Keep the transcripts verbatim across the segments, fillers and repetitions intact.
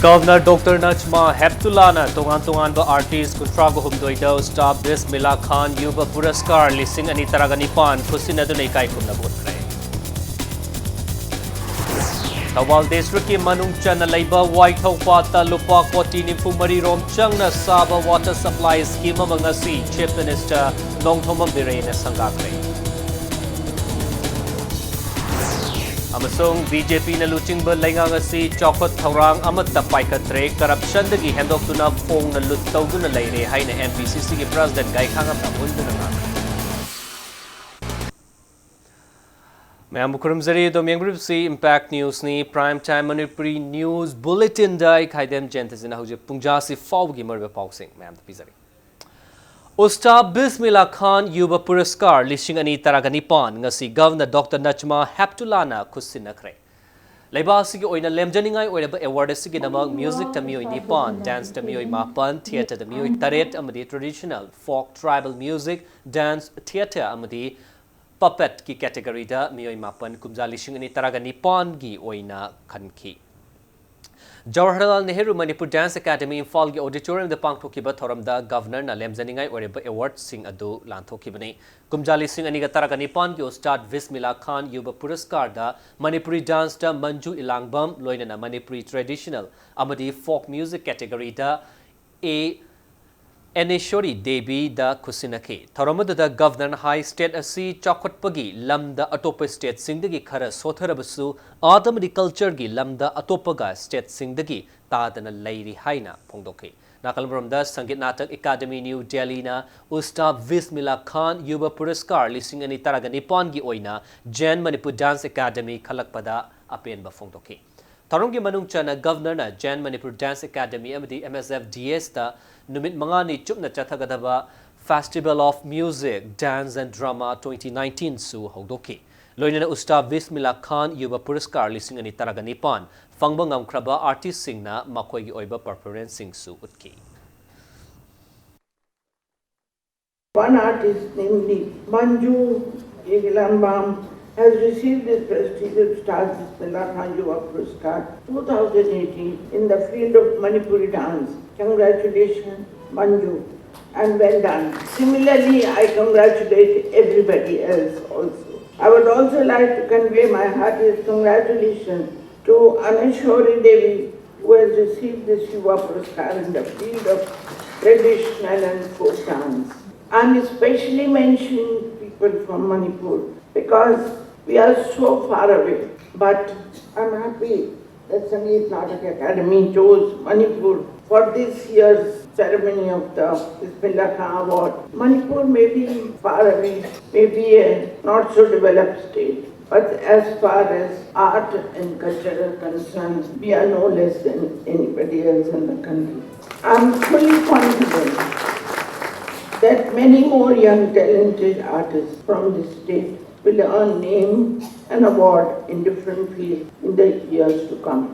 Governor Doctor Najma Heptullahꯅ ꯇꯣꯉꯥꯟ ꯇꯣꯉꯥꯟꯕ artist ꯀꯨꯟꯊ꯭ꯔꯥꯒ ꯍꯨꯝꯗꯣꯏꯗ Ustad Bismillah Khan Yuva Puraskar ꯂꯤꯁꯤꯡ ꯑꯅꯤ ꯇꯔꯥꯒ ꯅꯤꯄꯥꯟ ꯈꯨꯠꯁꯤꯟꯅꯗꯨꯅ ꯏꯀꯥꯏ ꯈꯨꯝꯅꯕ ꯎꯠꯈ꯭ꯔꯦ꯫ ꯊꯧꯕꯥꯜ districtꯀꯤ ꯃꯅꯨꯡ ꯆꯟꯅ ꯂꯩꯕ ꯋꯥꯏꯊꯧ ꯄꯥꯠꯇ ꯂꯨꯄꯥ ꯀꯣꯇꯤ ꯅꯤꯐꯨ ꯃꯔꯤ ꯔꯣꯝ ꯆꯪꯅ ꯁꯥꯕ water supply scheme ꯑꯃ ꯉꯁꯤ Chief Minister ꯅꯣꯡꯊꯣꯝꯕꯝ ꯕꯤꯔꯦꯟꯅ ꯁꯪꯒꯥꯈ꯭ꯔꯦ꯫ ꯑꯃꯁꯨꯡ BJPꯅ ꯂꯨꯆꯤꯡꯕ ꯂꯩꯉꯥꯛ ꯑꯁꯤ ꯆꯥꯎꯈꯠ ꯊꯧꯔꯥꯡ ꯑꯃꯠꯇ ꯄꯥꯏꯈꯠꯇ꯭ꯔꯦ, corruptionꯗꯒꯤ ꯍꯦꯟꯗꯣꯛꯇꯨꯅ ꯐꯣꯡꯅ ꯂꯨꯠ ꯇꯧꯗꯨꯅ ꯂꯩꯔꯦ ꯍꯥꯏꯅ MPCCꯒꯤ President ꯒꯥꯏꯈꯥꯉꯝꯅ ꯍꯨꯟꯗꯨꯅ ꯉꯥꯡꯈ꯭ꯔꯦ꯫ ꯃꯌꯥꯝꯕꯨ ꯈꯨꯔꯨꯝꯖꯔꯤ꯫ ꯑꯗꯣꯝ ꯌꯦꯡꯕꯤꯔꯤꯕꯁꯤ Impact Newsꯅꯤ꯫ Prime Time Manipuri News Bulletinꯗ ꯑꯩ ꯈꯥꯏꯗꯦꯝ ꯖꯌꯟꯇꯁꯤꯅ ꯍꯧꯖꯤꯛ ꯄꯨꯡꯖꯥꯁꯤ ꯐꯥꯎꯕꯒꯤ ꯃꯔꯨꯑꯣꯏꯕ ꯄꯥꯎꯁꯤꯡ ꯃꯌꯥꯝꯗ ꯄꯤꯖꯔꯤ꯫ Ustad Bismillah Khan Yuva Puraskar ꯂꯤꯁꯤꯡ ꯑꯅꯤ ꯇꯔꯥꯒ ꯅꯤꯄꯥꯟ ꯉꯁꯤ Governor Doctor Najma Heptullahꯅ ꯈꯨꯠꯁꯤꯟꯅꯈ꯭ꯔꯦ꯫ ꯂꯩꯕꯥꯛ ꯑꯁꯤꯒꯤ ꯑꯣꯏꯅ ꯂꯦꯝꯖꯅꯤꯡꯉꯥꯏ ꯑꯣꯏꯔꯕ award ꯑꯁꯤꯒꯤꯗꯃꯛ musicꯇ ꯃꯤꯑꯣꯏ ꯅꯤꯄꯥꯟ, danceꯇ ꯃꯤꯑꯣꯏ ꯃꯥꯄꯟ, theatreꯗ ꯃꯤꯑꯣꯏ ꯇꯔꯦꯠ ꯑꯃꯗꯤ traditional, folk, tribal music, dance, theatre ꯑꯃꯗꯤ puppetꯀꯤ categoryꯗ ꯃꯤꯑꯣꯏ ꯃꯥꯄꯟ ꯀꯨꯝꯖꯥ ꯂꯤꯁꯤꯡ ꯑꯅꯤ ꯇꯔꯥꯒ ꯅꯤꯄꯥꯟꯒꯤ ꯑꯣꯏꯅ ꯈꯟꯈꯤ꯫ Jawaharlal Nehru Manipur Dance Academy ꯏꯝꯐꯥꯜꯒꯤ auditoriumꯗ ꯄꯥꯡꯊꯣꯛꯈꯤꯕ ꯊꯧꯔꯝꯗ Governorꯅ ꯂꯦꯝꯖꯅꯤꯡꯉꯥꯏ ꯑꯣꯏꯔꯕ awardꯁꯤꯡ ꯑꯗꯨ ꯂꯥꯟꯊꯣꯛꯈꯤꯕꯅꯤ꯫ ꯀꯨꯝꯖꯥ ꯂꯤꯁꯤꯡ ꯑꯅꯤꯒ ꯇꯔꯥꯒ ꯅꯤꯄꯥꯟꯒꯤ Ustad Bismillah Khan Yuva Puraskar ꯗ Manipuri danceꯇ Manju Ilangbam, ꯂꯣꯏꯅꯅ Manipuri traditional ꯑꯃꯗꯤ folk music categoryꯗ A Aneshwari Deviꯗ ꯈꯨꯠꯁꯤꯟꯅꯈꯤ꯫ ꯊꯧꯔꯝ ꯑꯗꯨꯗ Governorꯅ ꯍꯥꯏ, state ꯑꯁꯤ ꯆꯥꯎꯈꯠꯄꯒꯤ ꯂꯝꯗ ꯑꯇꯣꯞꯄ stateꯁꯤꯡꯗꯒꯤ ꯈꯔ ꯁꯣꯊꯔꯕꯁꯨ, art ꯑꯃꯗꯤ cultureꯒꯤ ꯂꯝꯗ ꯑꯇꯣꯞꯄꯒ stateꯁꯤꯡꯗꯒꯤ ꯇꯥꯗꯅ ꯂꯩꯔꯤ ꯍꯥꯏꯅ ꯐꯣꯡꯗꯣꯛꯈꯤ꯫ ꯅꯥꯀꯜ ꯑꯃꯔꯣꯝꯗ, Sangeet Natak Academy New Delhiꯅ Ustad Bismillah Khan Yuva Puraskar ꯂꯤꯁꯤꯡ ꯑꯅꯤ ꯇꯔꯥꯒ ꯅꯤꯄꯥꯟꯒꯤ ꯑꯣꯏꯅ Jain Manipur Dance Academy ꯈꯜꯂꯛꯄꯗ ꯑꯄꯦꯟꯕ ꯐꯣꯡꯗꯣꯛꯈꯤ꯫ ꯊꯧꯔꯝꯒꯤ ꯃꯅꯨꯡ ꯆꯟꯅ Governorꯅ Jain Manipur Dance Academy ꯑꯃꯗꯤ MSFDSꯇ ꯅꯨꯃꯤꯠ ꯃꯉꯥꯅꯤ ꯆꯨꯞꯅ ꯆꯠꯊꯒꯗꯕ Festival of Music, Dance and Drama twenty nineteenꯁꯨ ꯍꯧꯗꯣꯛꯈꯤ꯫ ꯂꯣꯏꯅꯅ Ustad Bismillah Khan Yuva Puraskar ꯂꯤꯁꯤꯡ ꯑꯅꯤ ꯇꯔꯥꯒ ꯅꯤꯄꯥꯟ ꯐꯪꯕ ꯉꯝꯈ꯭ꯔꯕ artistꯁꯤꯡꯅ ꯃꯈꯣꯏꯒꯤ ꯑꯣꯏꯕ performanceꯁꯤꯡꯁꯨ ꯎꯠꯈꯤ꯫ One artist, namely Manju Ilangbam, has received this prestigious Taj Bismillah Khan Yuva Puraskar two thousand eighteen in the field of Manipuri dance. Congratulations, Manju, and well done. Similarly, I congratulate everybody else also. I would also like to convey my heartiest congratulations to Aneshwari Devi, who has received this Yuva Puraskar in the field of traditional and folk dance. I'm especially mentioning people from Manipur because we are so far away. But I'm happy that Sangeet Natak Academy chose Manipur for this year's ceremony of the Bismillah Khan Award. Manipur may be far away, may be a not so developed state, but as far as art and culture are concerned, we are no less than anybody else in the country. I'm fully confident that many more young talented artists from this state will earn name and award in different fields in the years to come.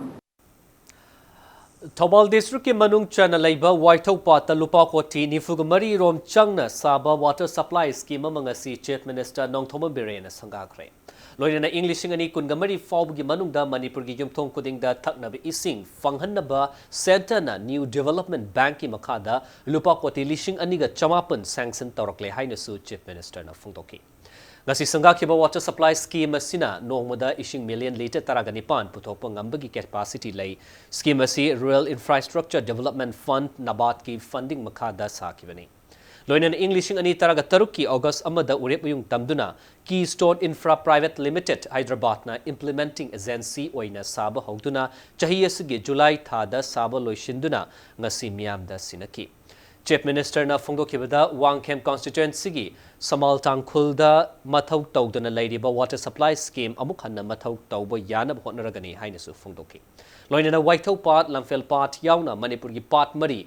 Thoubal ꯗꯤꯁꯇ꯭ꯔꯤꯛꯀꯤ ꯃꯅꯨꯡ ꯆꯟꯅ ꯂꯩꯕ ꯋꯥꯏꯊꯧ ꯄꯥꯠꯇ ꯂꯨꯄꯥ ꯀꯣꯇꯤ ꯅꯤꯐꯨꯒ ꯃꯔꯤ ꯔꯣꯝ ꯆꯪꯅ ꯁꯥꯕ water supply scheme ꯑꯃ ꯉꯁꯤ ꯆꯤꯐ ꯃꯤꯅꯤꯁꯇꯔ ꯅꯣꯡꯊꯣꯝꯕꯝ ꯕꯤꯔꯦꯟꯅ ꯁꯪꯒꯥꯈ꯭ꯔꯦ꯫ ꯂꯣꯏꯅꯅ ꯏꯪ ꯂꯤꯁꯤꯡ ꯑꯅꯤ ꯀꯨꯟꯒ ꯃꯔꯤ ꯐꯥꯎꯕꯒꯤ ꯃꯅꯨꯡꯗ ꯃꯅꯤꯄꯨꯔꯒꯤ ꯌꯨꯝꯊꯣꯡ ꯈꯨꯗꯤꯡꯗ ꯊꯛꯅꯕ ꯏꯁꯤꯡ ꯐꯪꯍꯟꯅꯕ ꯁꯦꯟꯇꯔꯅ ꯅ꯭ꯌꯨ ꯗꯤꯕꯦꯂꯞꯃꯦꯟ ꯕꯦꯡꯛꯀꯤ ꯃꯈꯥꯗ ꯂꯨꯄꯥ ꯀꯣꯇꯤ ꯂꯤꯁꯤꯡ ꯑꯅꯤꯒ ꯆꯃꯥꯄꯟ ꯁꯦꯡꯁꯟ ꯇꯧꯔꯛꯂꯦ ꯍꯥꯏꯅꯁꯨ ꯆꯤꯐ ꯃꯤꯅꯤꯁꯇꯔꯅ ꯐꯣꯡꯗꯣꯛꯈꯤ꯫ ꯉꯁꯤ ꯁꯪꯒꯥꯈꯤꯕ ꯋꯥꯇꯔ ꯁꯄ꯭ꯂꯥꯏ ꯁ꯭ꯀꯤꯝ ꯑꯁꯤꯅ ꯅꯣꯡꯃꯗ ꯏꯁꯤꯡ ꯃꯤꯂꯤꯌꯟ ꯂꯤꯇꯔ ꯇꯔꯥꯒ ꯅꯤꯄꯥꯟ ꯄꯨꯊꯣꯛꯄ ꯉꯝꯕꯒꯤ ꯀꯦꯄꯥꯁꯤꯇꯤ ꯂꯩ꯫ ꯁ꯭ꯀꯤꯝ ꯑꯁꯤ ꯔꯨꯔꯦꯜ ꯏꯟꯐ꯭ꯔꯥꯁ꯭ꯇ꯭ꯔꯛꯆꯔ ꯗꯤꯕꯦꯂꯞꯃꯦꯟ ꯐꯟꯗ, ꯅꯕꯥꯔꯗꯀꯤ ꯐꯟꯗꯤꯡ ꯃꯈꯥꯗ ꯁꯥꯈꯤꯕꯅꯤ꯫ ꯂꯣꯏꯅꯅ ꯏꯪ ꯂꯤꯁꯤꯡ ꯑꯅꯤ ꯇꯔꯥꯒ ꯇꯔꯨꯛꯀꯤ ꯑꯣꯒꯁ ꯑꯃꯗ ꯎꯔꯦꯞ ꯎꯌꯨꯡ ꯇꯝꯗꯨꯅ Keystone infra private limited ꯍꯥꯏꯗ꯭ꯔꯕꯥꯗꯅ ꯏꯝꯄ꯭ꯂꯤꯃꯦꯟꯇꯤꯡ ꯑꯦꯖꯦꯟꯁꯤ ꯑꯣꯏꯅ ꯁꯥꯕ ꯍꯧꯗꯨꯅ ꯆꯍꯤ ꯑꯁꯤꯒꯤ ꯖꯨꯂꯥꯏ ꯊꯥꯗ ꯁꯥꯕ ꯂꯣꯏꯁꯤꯟꯗꯨꯅ ꯉꯁꯤ ꯃꯤꯌꯥꯝꯗ ꯁꯤꯟꯅꯈꯤ꯫ ꯆꯤꯐ ꯃꯤꯅꯤꯁꯇꯔꯅ ꯐꯣꯡꯗꯣꯛꯈꯤꯕꯗ, ꯋꯥꯡꯈꯦꯝ ꯀꯟꯁꯇꯤꯇ꯭ꯋꯦꯟꯁꯤꯒꯤ ꯁꯃꯥꯜ ꯇꯥꯡꯈꯨꯜꯗ ꯃꯊꯧ ꯇꯧꯗꯅ ꯂꯩꯔꯤꯕ ꯋꯥꯇꯔ ꯁꯄ꯭ꯂꯥꯏ ꯁ꯭ꯀꯤꯝ ꯑꯃꯨꯛ ꯍꯟꯅ ꯃꯊꯧ ꯇꯧꯕ ꯌꯥꯅꯕ ꯍꯣꯠꯅꯔꯒꯅꯤ ꯍꯥꯏꯅꯁꯨ ꯐꯣꯡꯗꯣꯛꯈꯤ꯫ ꯂꯣꯏꯅꯅ ꯋꯥꯏꯊꯧ ꯄꯥꯠ, ꯂꯝꯐꯦꯜ ꯄꯥꯠ ꯌꯥꯎꯅ ꯃꯅꯤꯄꯨꯔꯒꯤ ꯄꯥꯠ ꯃꯔꯤ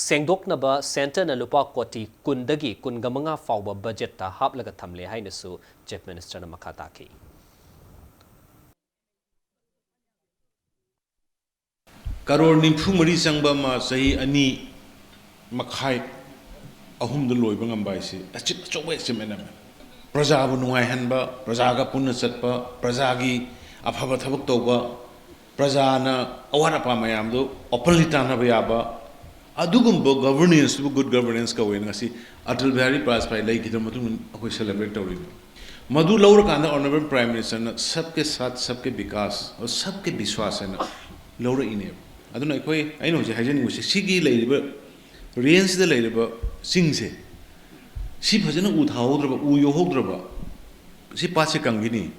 ꯁꯦꯡꯗꯣꯛꯅꯕ ꯁꯦꯟꯇꯔꯅ ꯂꯨꯄꯥ ꯀꯣꯇꯤ ꯀꯨꯟꯗꯒꯤ ꯀꯨꯟꯒ ꯃꯉꯥ ꯐꯥꯎꯕ ꯕꯖꯦꯠꯇ ꯍꯥꯞꯂꯒ ꯊꯝꯂꯦ ꯍꯥꯏꯅꯁꯨ ꯆꯤꯐ ꯃꯤꯅꯤꯁꯇꯔꯅ ꯃꯈꯥ ꯇꯥꯈꯤ꯫ ꯀꯔꯣꯔ ꯅꯤꯐꯨ ꯃꯔꯤ ꯆꯪꯕ ꯑꯃ ꯆꯍꯤ ꯑꯅꯤ ꯃꯈꯥꯏ, ꯑꯍꯨꯝꯗ ꯂꯣꯏꯕ ꯉꯝꯕ ꯍꯥꯏꯁꯤ ꯑꯆꯤꯞ-, ꯑꯆꯧꯕ ꯑꯦꯆꯤꯞꯃꯦꯟ ꯑꯃꯅꯤ꯫ ꯄ꯭ꯔꯖꯥꯕꯨ ꯅꯨꯡꯉꯥꯏꯍꯟꯕ, ꯄ꯭ꯔꯖꯥꯒ ꯄꯨꯟꯅ ꯆꯠꯄ, ꯄ꯭ꯔꯖꯥꯒꯤ ꯑꯐꯕ ꯊꯕꯛ ꯇꯧꯕ, ꯄ꯭ꯔꯖꯥꯅ ꯑꯋꯥꯠ ꯑꯄꯥ ꯃꯌꯥꯝꯗꯨ openly ꯇꯥꯟꯅꯕ ꯌꯥꯕ, ꯑꯗꯨꯒꯨꯝꯕ governance ꯇꯨꯕꯨ good governance ꯀꯧꯋꯦꯅ ꯉꯁꯤ ꯑꯇꯜ ꯕꯤꯍꯥꯔꯤ ꯕꯥꯖꯄꯥꯏ ꯂꯩꯈꯤꯗꯕ ꯃꯇꯨꯡꯗ ꯑꯩꯈꯣꯏ celebrate ꯇꯧꯔꯤꯕ꯫ ꯃꯗꯨ ꯂꯧꯔꯀꯥꯟꯗ Honourable Prime Minister ꯅ "सबके साथ सबके विकास और सबके विश्वास" ꯍꯥꯏꯅ ꯂꯧꯔꯛꯏꯅꯦꯕ꯫ ꯑꯗꯨꯅ ꯑꯩꯈꯣꯏ, ꯑꯩꯅ ꯍꯧꯖꯤꯛ ꯍꯥꯏꯖꯅꯤꯡꯕꯁꯦ, ꯁꯤꯒꯤ ꯂꯩꯔꯤꯕ range ꯁꯤꯗ ꯂꯩꯔꯤꯕ ꯆꯤꯡꯁꯦ, ꯁꯤ ꯐꯖꯅ ꯎ ꯊꯥꯍꯧꯗ꯭ꯔꯕ, ꯎ ꯌꯣꯛꯍꯧꯗ꯭ꯔꯕ, ꯁꯤ ꯄꯥꯠꯁꯦ ꯀꯪꯈꯤꯅꯤ꯫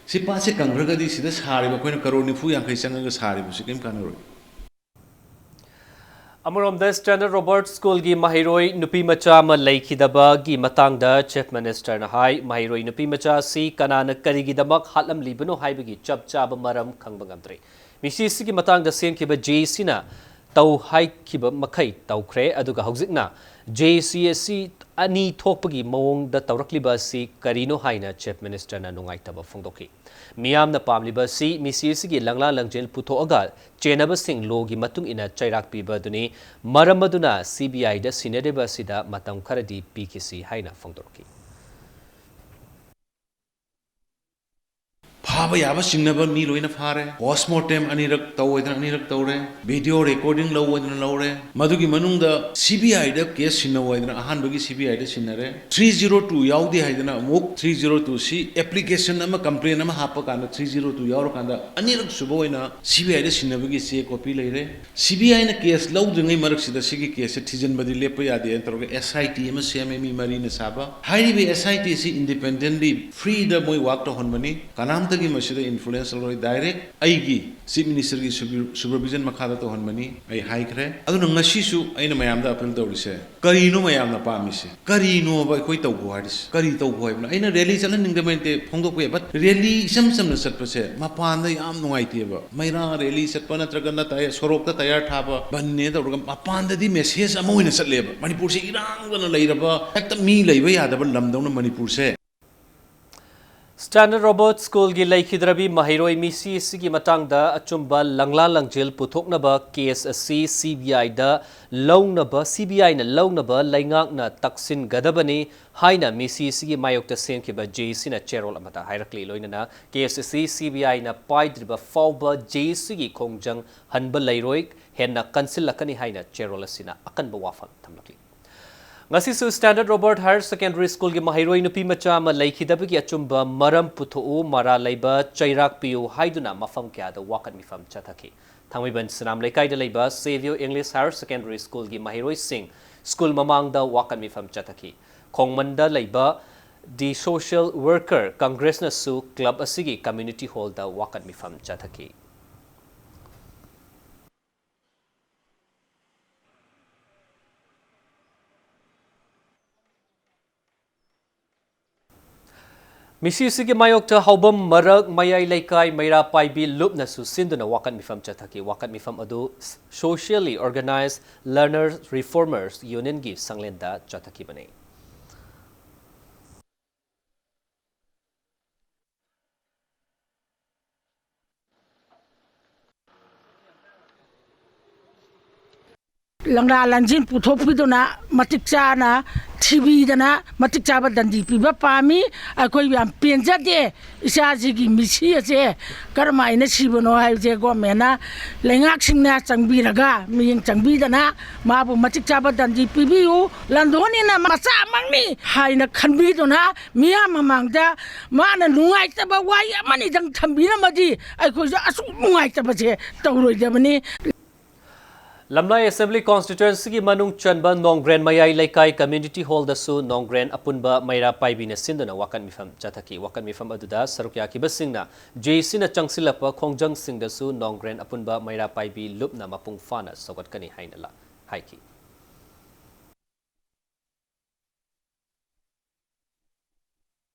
ꯁꯤ ꯄꯥꯠꯁꯦ ꯀꯪꯈ꯭ꯔꯒꯗꯤ ꯁꯤꯗ ꯁꯥꯔꯤꯕ, ꯑꯩꯈꯣꯏꯅ ꯀꯔꯣꯔ ꯅꯤꯐꯨ ꯌꯥꯡꯈꯩ ꯆꯪꯉꯒ ꯁꯥꯔꯤꯕꯁꯤ ꯀꯔꯤꯝ ꯀꯥꯟꯅꯔꯣꯏ꯫ ꯑꯃꯔꯣꯝꯗ, Standard Robert School ꯒꯤ ꯃꯍꯩꯔꯣꯏ ꯅꯨꯄꯤ ꯃꯆꯥ ꯑꯃ ꯂꯩꯈꯤꯗꯕꯒꯤ ꯃꯇꯥꯡꯗ Chief Minister ꯅ ꯍꯥꯏ, ꯃꯍꯩꯔꯣꯏ ꯅꯨꯄꯤ ꯃꯆꯥ ꯑꯁꯤ ꯀꯅꯥꯅ ꯀꯔꯤꯒꯤꯗꯃꯛ ꯍꯥꯠꯂꯝꯂꯤꯕꯅꯣ ꯍꯥꯏꯕꯒꯤ ꯆꯞ ꯆꯥꯕ ꯃꯔꯝ ꯈꯪꯕ ꯉꯝꯗ꯭ꯔꯤ꯫ ꯃꯤꯁꯤ ꯑꯁꯤꯒꯤ ꯃꯇꯥꯡꯗ ꯁꯦꯝꯈꯤꯕ J A C ꯅ ꯇꯧ ꯍꯥꯏꯈꯤꯕ ꯃꯈꯩ ꯇꯧꯈ꯭ꯔꯦ, ꯑꯗꯨꯒ ꯍꯧꯖꯤꯛꯅ J A C ꯑꯁꯤ ꯑꯅꯤ ꯊꯣꯛꯄꯒꯤ ꯃꯑꯣꯡꯗ ꯇꯧꯔꯛꯂꯤꯕ ꯑꯁꯤ ꯀꯔꯤꯅꯣ ꯍꯥꯏꯅ Chief Minister ꯅ ꯅꯨꯡꯉꯥꯏꯇꯕ ꯐꯣꯡꯗꯣꯛꯈꯤ꯫ ꯃꯤꯌꯥꯝꯅ ꯄꯥꯝꯂꯤꯕ ꯑꯁꯤ ꯃꯤꯁꯤ ꯑꯁꯤꯒꯤ ꯂꯪꯂꯥ ꯂꯪꯖꯦꯜ ꯄꯨꯊꯣꯛꯑꯒ ꯆꯦꯟꯅꯕꯁꯤꯡ law ꯒꯤ ꯃꯇꯨꯡ ꯏꯟꯅ ꯆꯩꯔꯥꯛ ꯄꯤꯕ ꯑꯗꯨꯅꯤ꯫ ꯃꯔꯝ ꯑꯗꯨꯅ C B I ꯗ ꯁꯤꯟꯅꯔꯤꯕ ꯑꯁꯤꯗ ꯃꯇꯝ ꯈꯔꯗꯤ ꯄꯤꯈꯤꯁꯤ ꯍꯥꯏꯅ ꯐꯣꯡꯗꯣꯔꯛꯈꯤ꯫ ꯐꯥꯕ ꯌꯥꯕ ꯆꯤꯡꯅꯕ ꯃꯤ ꯂꯣꯏꯅ ꯐꯥꯔꯦ꯫ Post mortem ꯑꯅꯤꯔꯛ ꯇꯧ ꯍꯥꯏꯗꯅ ꯑꯅꯤꯔꯛ ꯇꯧꯔꯦ꯫ Video recording ꯂꯧ ꯍꯥꯏꯗꯅ ꯂꯧꯔꯦ꯫ ꯃꯗꯨꯒꯤ ꯃꯅꯨꯡꯗ C B I the case ꯁꯤꯟꯅꯧ ꯍꯥꯏꯗꯅ ꯑꯍꯥꯟꯕꯒꯤ C B I the ꯁꯤꯟꯅꯔꯦ꯫ Three zero two ꯌꯥꯎꯗꯦ ꯍꯥꯏꯗꯅ ꯑꯃꯨꯛ three zero two ꯁꯤ application ꯑꯃ, complaint ꯑꯃ ꯍꯥꯞꯄ ꯀꯥꯟꯗ three zero two ꯌꯥꯎꯔꯀꯥꯟꯗ ꯑꯅꯤꯔꯛ ꯁꯨꯕ ꯑꯣꯏꯅ C B I ꯗ ꯁꯤꯟꯅꯕꯒꯤ ꯆꯦ copy ꯂꯩꯔꯦ꯫ C B I ꯅ case ꯂꯧꯗ꯭ꯔꯤꯉꯩ ꯃꯔꯛꯁꯤꯗ ꯁꯤꯒꯤ case ꯁꯦ ꯊꯤꯖꯤꯟꯕꯗꯤ ꯂꯦꯞꯄ ꯌꯥꯗꯦꯅ ꯇꯧꯔꯒ S I T ꯑꯃ ꯁꯦꯝꯃꯦ, ꯃꯤ ꯃꯔꯤꯅ ꯁꯥꯕ꯫ ꯍꯥꯏꯔꯤꯕ S I T ꯁꯤ independently, free ꯗ ꯃꯣꯏ work ꯇꯧꯍꯟꯕꯅꯤ, ꯀꯅꯥꯝꯇꯒꯤ ꯃꯁꯤꯗ influence ꯂꯧꯔꯣꯏ꯫ Direct ꯑꯩꯒꯤ Chief Minister ꯒꯤ supervision ꯃꯈꯥꯗ ꯇꯧꯍꯟꯕꯅꯤ, ꯑꯩ ꯍꯥꯏꯈ꯭ꯔꯦ꯫ ꯑꯗꯨꯅ ꯉꯁꯤꯁꯨ ꯑꯩꯅ ꯃꯌꯥꯝꯗ appeal ꯇꯧꯔꯤꯁꯦ, ꯀꯔꯤꯅꯣ ꯃꯌꯥꯝꯅ ꯄꯥꯝꯃꯤꯁꯦ? ꯀꯔꯤꯅꯣꯕ ꯑꯩꯈꯣꯏ ꯇꯧꯈꯣ ꯍꯥꯏꯔꯤꯁꯦ? ꯀꯔꯤ ꯇꯧꯈꯣ ꯍꯥꯏꯕꯅꯣ? ꯑꯩꯅ rally ꯆꯠꯍꯟꯅꯤꯡꯗꯕ ꯅꯠꯇꯦ, ꯐꯣꯡꯗꯣꯛꯄ ꯌꯥꯏ, but rally ꯏꯆꯝ ꯆꯝꯅ ꯆꯠꯄꯁꯦ ꯃꯄꯥꯟꯗ ꯌꯥꯝ ꯅꯨꯡꯉꯥꯏꯇꯦꯕ꯫ ꯃꯩꯔꯥ rally ꯆꯠꯄ ꯅꯠꯇ꯭ꯔꯒꯅ ꯇꯌꯥꯔ, ꯁꯣꯔꯣꯛꯇ ꯇꯌꯥꯔ ꯊꯥꯕ ꯕꯟꯅꯦ ꯇꯧꯔꯒ ꯃꯄꯥꯟꯗꯗꯤ message ꯑꯃ ꯑꯣꯏꯅ ꯆꯠꯂꯦꯕ꯫ ꯃꯅꯤꯄꯨꯔꯁꯦ ꯏꯔꯥꯡꯗꯅ ꯂꯩꯔꯕ, ꯍꯦꯛꯇ ꯃꯤ ꯂꯩꯕ ꯌꯥꯗꯕ ꯂꯝꯗꯧꯅ ꯃꯅꯤꯄꯨꯔꯁꯦ꯫ Standard Robert Schoolꯒꯤ ꯂꯩꯈꯤꯗ꯭ꯔꯕꯤ ꯃꯍꯩꯔꯣꯏ ꯃꯤꯁꯤ ꯑꯁꯤꯒꯤ ꯃꯇꯥꯡꯗ ꯑꯆꯨꯝꯕ ꯂꯪꯂꯥ ꯂꯪꯖꯦꯜ ꯄꯨꯊꯣꯛꯅꯕ ꯀꯦꯁ ꯑꯁꯤ ꯁꯤ ꯕꯤ ꯑꯥꯏꯗ ꯂꯧꯅꯕ, ꯁꯤ ꯕꯤ ꯑꯥꯏꯅ ꯂꯧꯅꯕ ꯂꯩꯉꯥꯛꯅ ꯇꯛꯁꯤꯟꯒꯗꯕꯅꯤ ꯍꯥꯏꯅ ꯃꯤꯁꯤ ꯑꯁꯤꯒꯤ ꯃꯥꯌꯣꯛꯇ ꯁꯦꯝꯈꯤꯕ ꯖꯦ ꯑꯦ ꯁꯤꯅ ꯆꯦꯔꯣꯜ ꯑꯃꯗ ꯍꯥꯏꯔꯛꯂꯤ꯫ ꯂꯣꯏꯅꯅ ꯀꯦꯁ ꯑꯁꯤ ꯁꯤ ꯕꯤ ꯑꯥꯏꯅ ꯄꯥꯏꯗ꯭ꯔꯤꯕ ꯐꯥꯎꯕ ꯖꯦ ꯑꯦ ꯁꯤꯒꯤ ꯈꯣꯡꯖꯪ ꯍꯟꯕ ꯂꯩꯔꯣꯏ, ꯍꯦꯟꯅ ꯀꯟꯁꯤꯜꯂꯛꯀꯅꯤ ꯍꯥꯏꯅ ꯆꯦꯔꯣꯜ ꯑꯁꯤꯅ ꯑꯀꯟꯕ ꯋꯥꯐꯝ ꯊꯝꯂꯛꯂꯤ꯫ ꯉꯁꯤꯁꯨ Standard Robert Higher Secondary Schoolꯒꯤ ꯃꯍꯩꯔꯣꯏ ꯅꯨꯄꯤ ꯃꯆꯥ ꯑꯃ ꯂꯩꯈꯤꯗꯕꯒꯤ ꯑꯆꯨꯝꯕ ꯃꯔꯝ ꯄꯨꯊꯣꯛꯎ, ꯃꯔꯥꯜ ꯂꯩꯕ ꯆꯩꯔꯥꯛ ꯄꯤꯌꯨ ꯍꯥꯏꯗꯨꯅ ꯃꯐꯝ ꯀꯌꯥꯗ ꯋꯥꯀꯠ ꯃꯤꯐꯝ ꯆꯠꯊꯈꯤ꯫ ꯊꯥꯡꯃꯩꯕꯟ ꯁꯅꯥꯝ ꯂꯩꯀꯥꯏꯗ ꯂꯩꯕ Save Your English Higher Secondary Schoolꯒꯤ ꯃꯍꯩꯔꯣꯏꯁꯤꯡ ꯁ꯭ꯀꯨꯜ ꯃꯃꯥꯡꯗ ꯋꯥꯀꯠ ꯃꯤꯐꯝ ꯆꯠꯊꯈꯤ꯫ ꯈꯣꯡꯃꯟꯗ ꯂꯩꯕ The Social Worker Congressꯅꯁꯨ club ꯑꯁꯤꯒꯤ community hallꯗ ꯋꯥꯀꯠ ꯃꯤꯐꯝ ꯆꯠꯊꯈꯤ꯫ ꯃꯤꯁꯤꯁꯤꯒꯤ ꯃꯥꯌꯣꯛꯇ ꯍꯥꯎꯕꯝ ꯃꯔꯛ ꯃꯌꯥꯏ ꯂꯩꯀꯥꯏ ꯃꯩꯔꯥ ꯄꯥꯏꯕꯤ ꯂꯨꯞꯅꯁꯨ ꯁꯤꯟꯗꯨꯅ ꯋꯥꯀꯠ ꯃꯤꯐꯝ ꯆꯠꯊꯈꯤ꯫ ꯋꯥꯀꯠ ꯃꯤꯐꯝ ꯑꯗꯨ Socially Organized Learners Reformers Unionꯒꯤ ꯁꯪꯂꯦꯟꯗ ꯆꯠꯊꯈꯤꯕꯅꯤ꯫ ꯂꯪꯂꯥ ꯂꯪꯖꯤꯟ ꯄꯨꯊꯣꯛꯄꯤꯗꯨꯅ ꯃꯇꯤꯛ ꯆꯥꯅ ꯊꯤꯕꯤꯗꯅ ꯃꯇꯤꯛ ꯆꯥꯕ ꯗꯟꯗꯤ ꯄꯤꯕ ꯄꯥꯝꯃꯤ꯫ ꯑꯩꯈꯣꯏ ꯌꯥꯝ ꯄꯦꯟꯖꯗꯦ꯫ ꯏꯆꯥꯁꯤꯒꯤ ꯃꯤꯁꯤ ꯑꯁꯦ ꯀꯔꯝꯍꯥꯏꯅ ꯁꯤꯕꯅꯣ ꯍꯥꯏꯕꯁꯦ ꯒꯣꯔꯃꯦꯟꯅ, ꯂꯩꯉꯥꯛꯁꯤꯡꯅ ꯆꯪꯕꯤꯔꯒ, ꯃꯤꯠꯌꯦꯡ ꯆꯪꯕꯤꯗꯅ ꯃꯥꯕꯨ ꯃꯇꯤꯛ ꯆꯥꯕ ꯗꯟꯗꯤ ꯄꯤꯕꯤꯌꯨ꯫ ꯂꯟꯗꯣꯟꯅꯤꯅ ꯃꯆꯥꯃꯛꯅꯤ ꯍꯥꯏꯅ ꯈꯟꯕꯤꯗꯨꯅ ꯃꯤꯌꯥꯝ ꯃꯃꯥꯡꯗ ꯃꯥꯅ ꯅꯨꯡꯉꯥꯏꯇꯕ ꯋꯥꯍꯩ ꯑꯃꯅꯤꯗꯪ ꯊꯝꯕꯤꯔꯝꯃꯗꯤ ꯑꯩꯈꯣꯏꯁꯨ ꯑꯁꯨꯛ ꯅꯨꯡꯉꯥꯏꯇꯕꯁꯦ ꯇꯧꯔꯣꯏꯗꯕꯅꯤ꯫ ꯂꯝꯂꯥꯏ Assembly Constituencyꯒꯤ ꯃꯅꯨꯡ ꯆꯟꯕ ꯅꯣꯡꯒ꯭ꯔꯦꯟ ꯃꯌꯥꯏ ꯂꯩꯀꯥꯏ Community Hallꯗꯁꯨ ꯅꯣꯡꯒ꯭ꯔꯦꯟ ꯑꯄꯨꯟꯕ ꯃꯩꯔꯥ ꯄꯥꯏꯕꯤꯅ ꯁꯤꯟꯗꯨꯅ ꯋꯥꯀꯠ ꯃꯤꯐꯝ ꯆꯠꯊꯈꯤ꯫ ꯋꯥꯀꯠ ꯃꯤꯐꯝ ꯑꯗꯨꯗ ꯁꯔꯨꯛ ꯌꯥꯈꯤꯕꯁꯤꯡꯅ ꯖꯦ ꯑꯦ ꯁꯤꯅ ꯆꯪꯁꯤꯜꯂꯛꯄ ꯈꯣꯡꯖꯪꯁꯤꯡꯗꯁꯨ ꯅꯣꯡꯒ꯭ꯔꯦꯟ ꯑꯄꯨꯟꯕ ꯃꯩꯔꯥ ꯄꯥꯏꯕꯤ ꯂꯨꯞꯅ ꯃꯄꯨꯡ ꯐꯥꯅ ꯁꯧꯒꯠꯀꯅꯤ ꯍꯥꯏꯅ ꯂ-, ꯍꯥꯏꯈꯤ꯫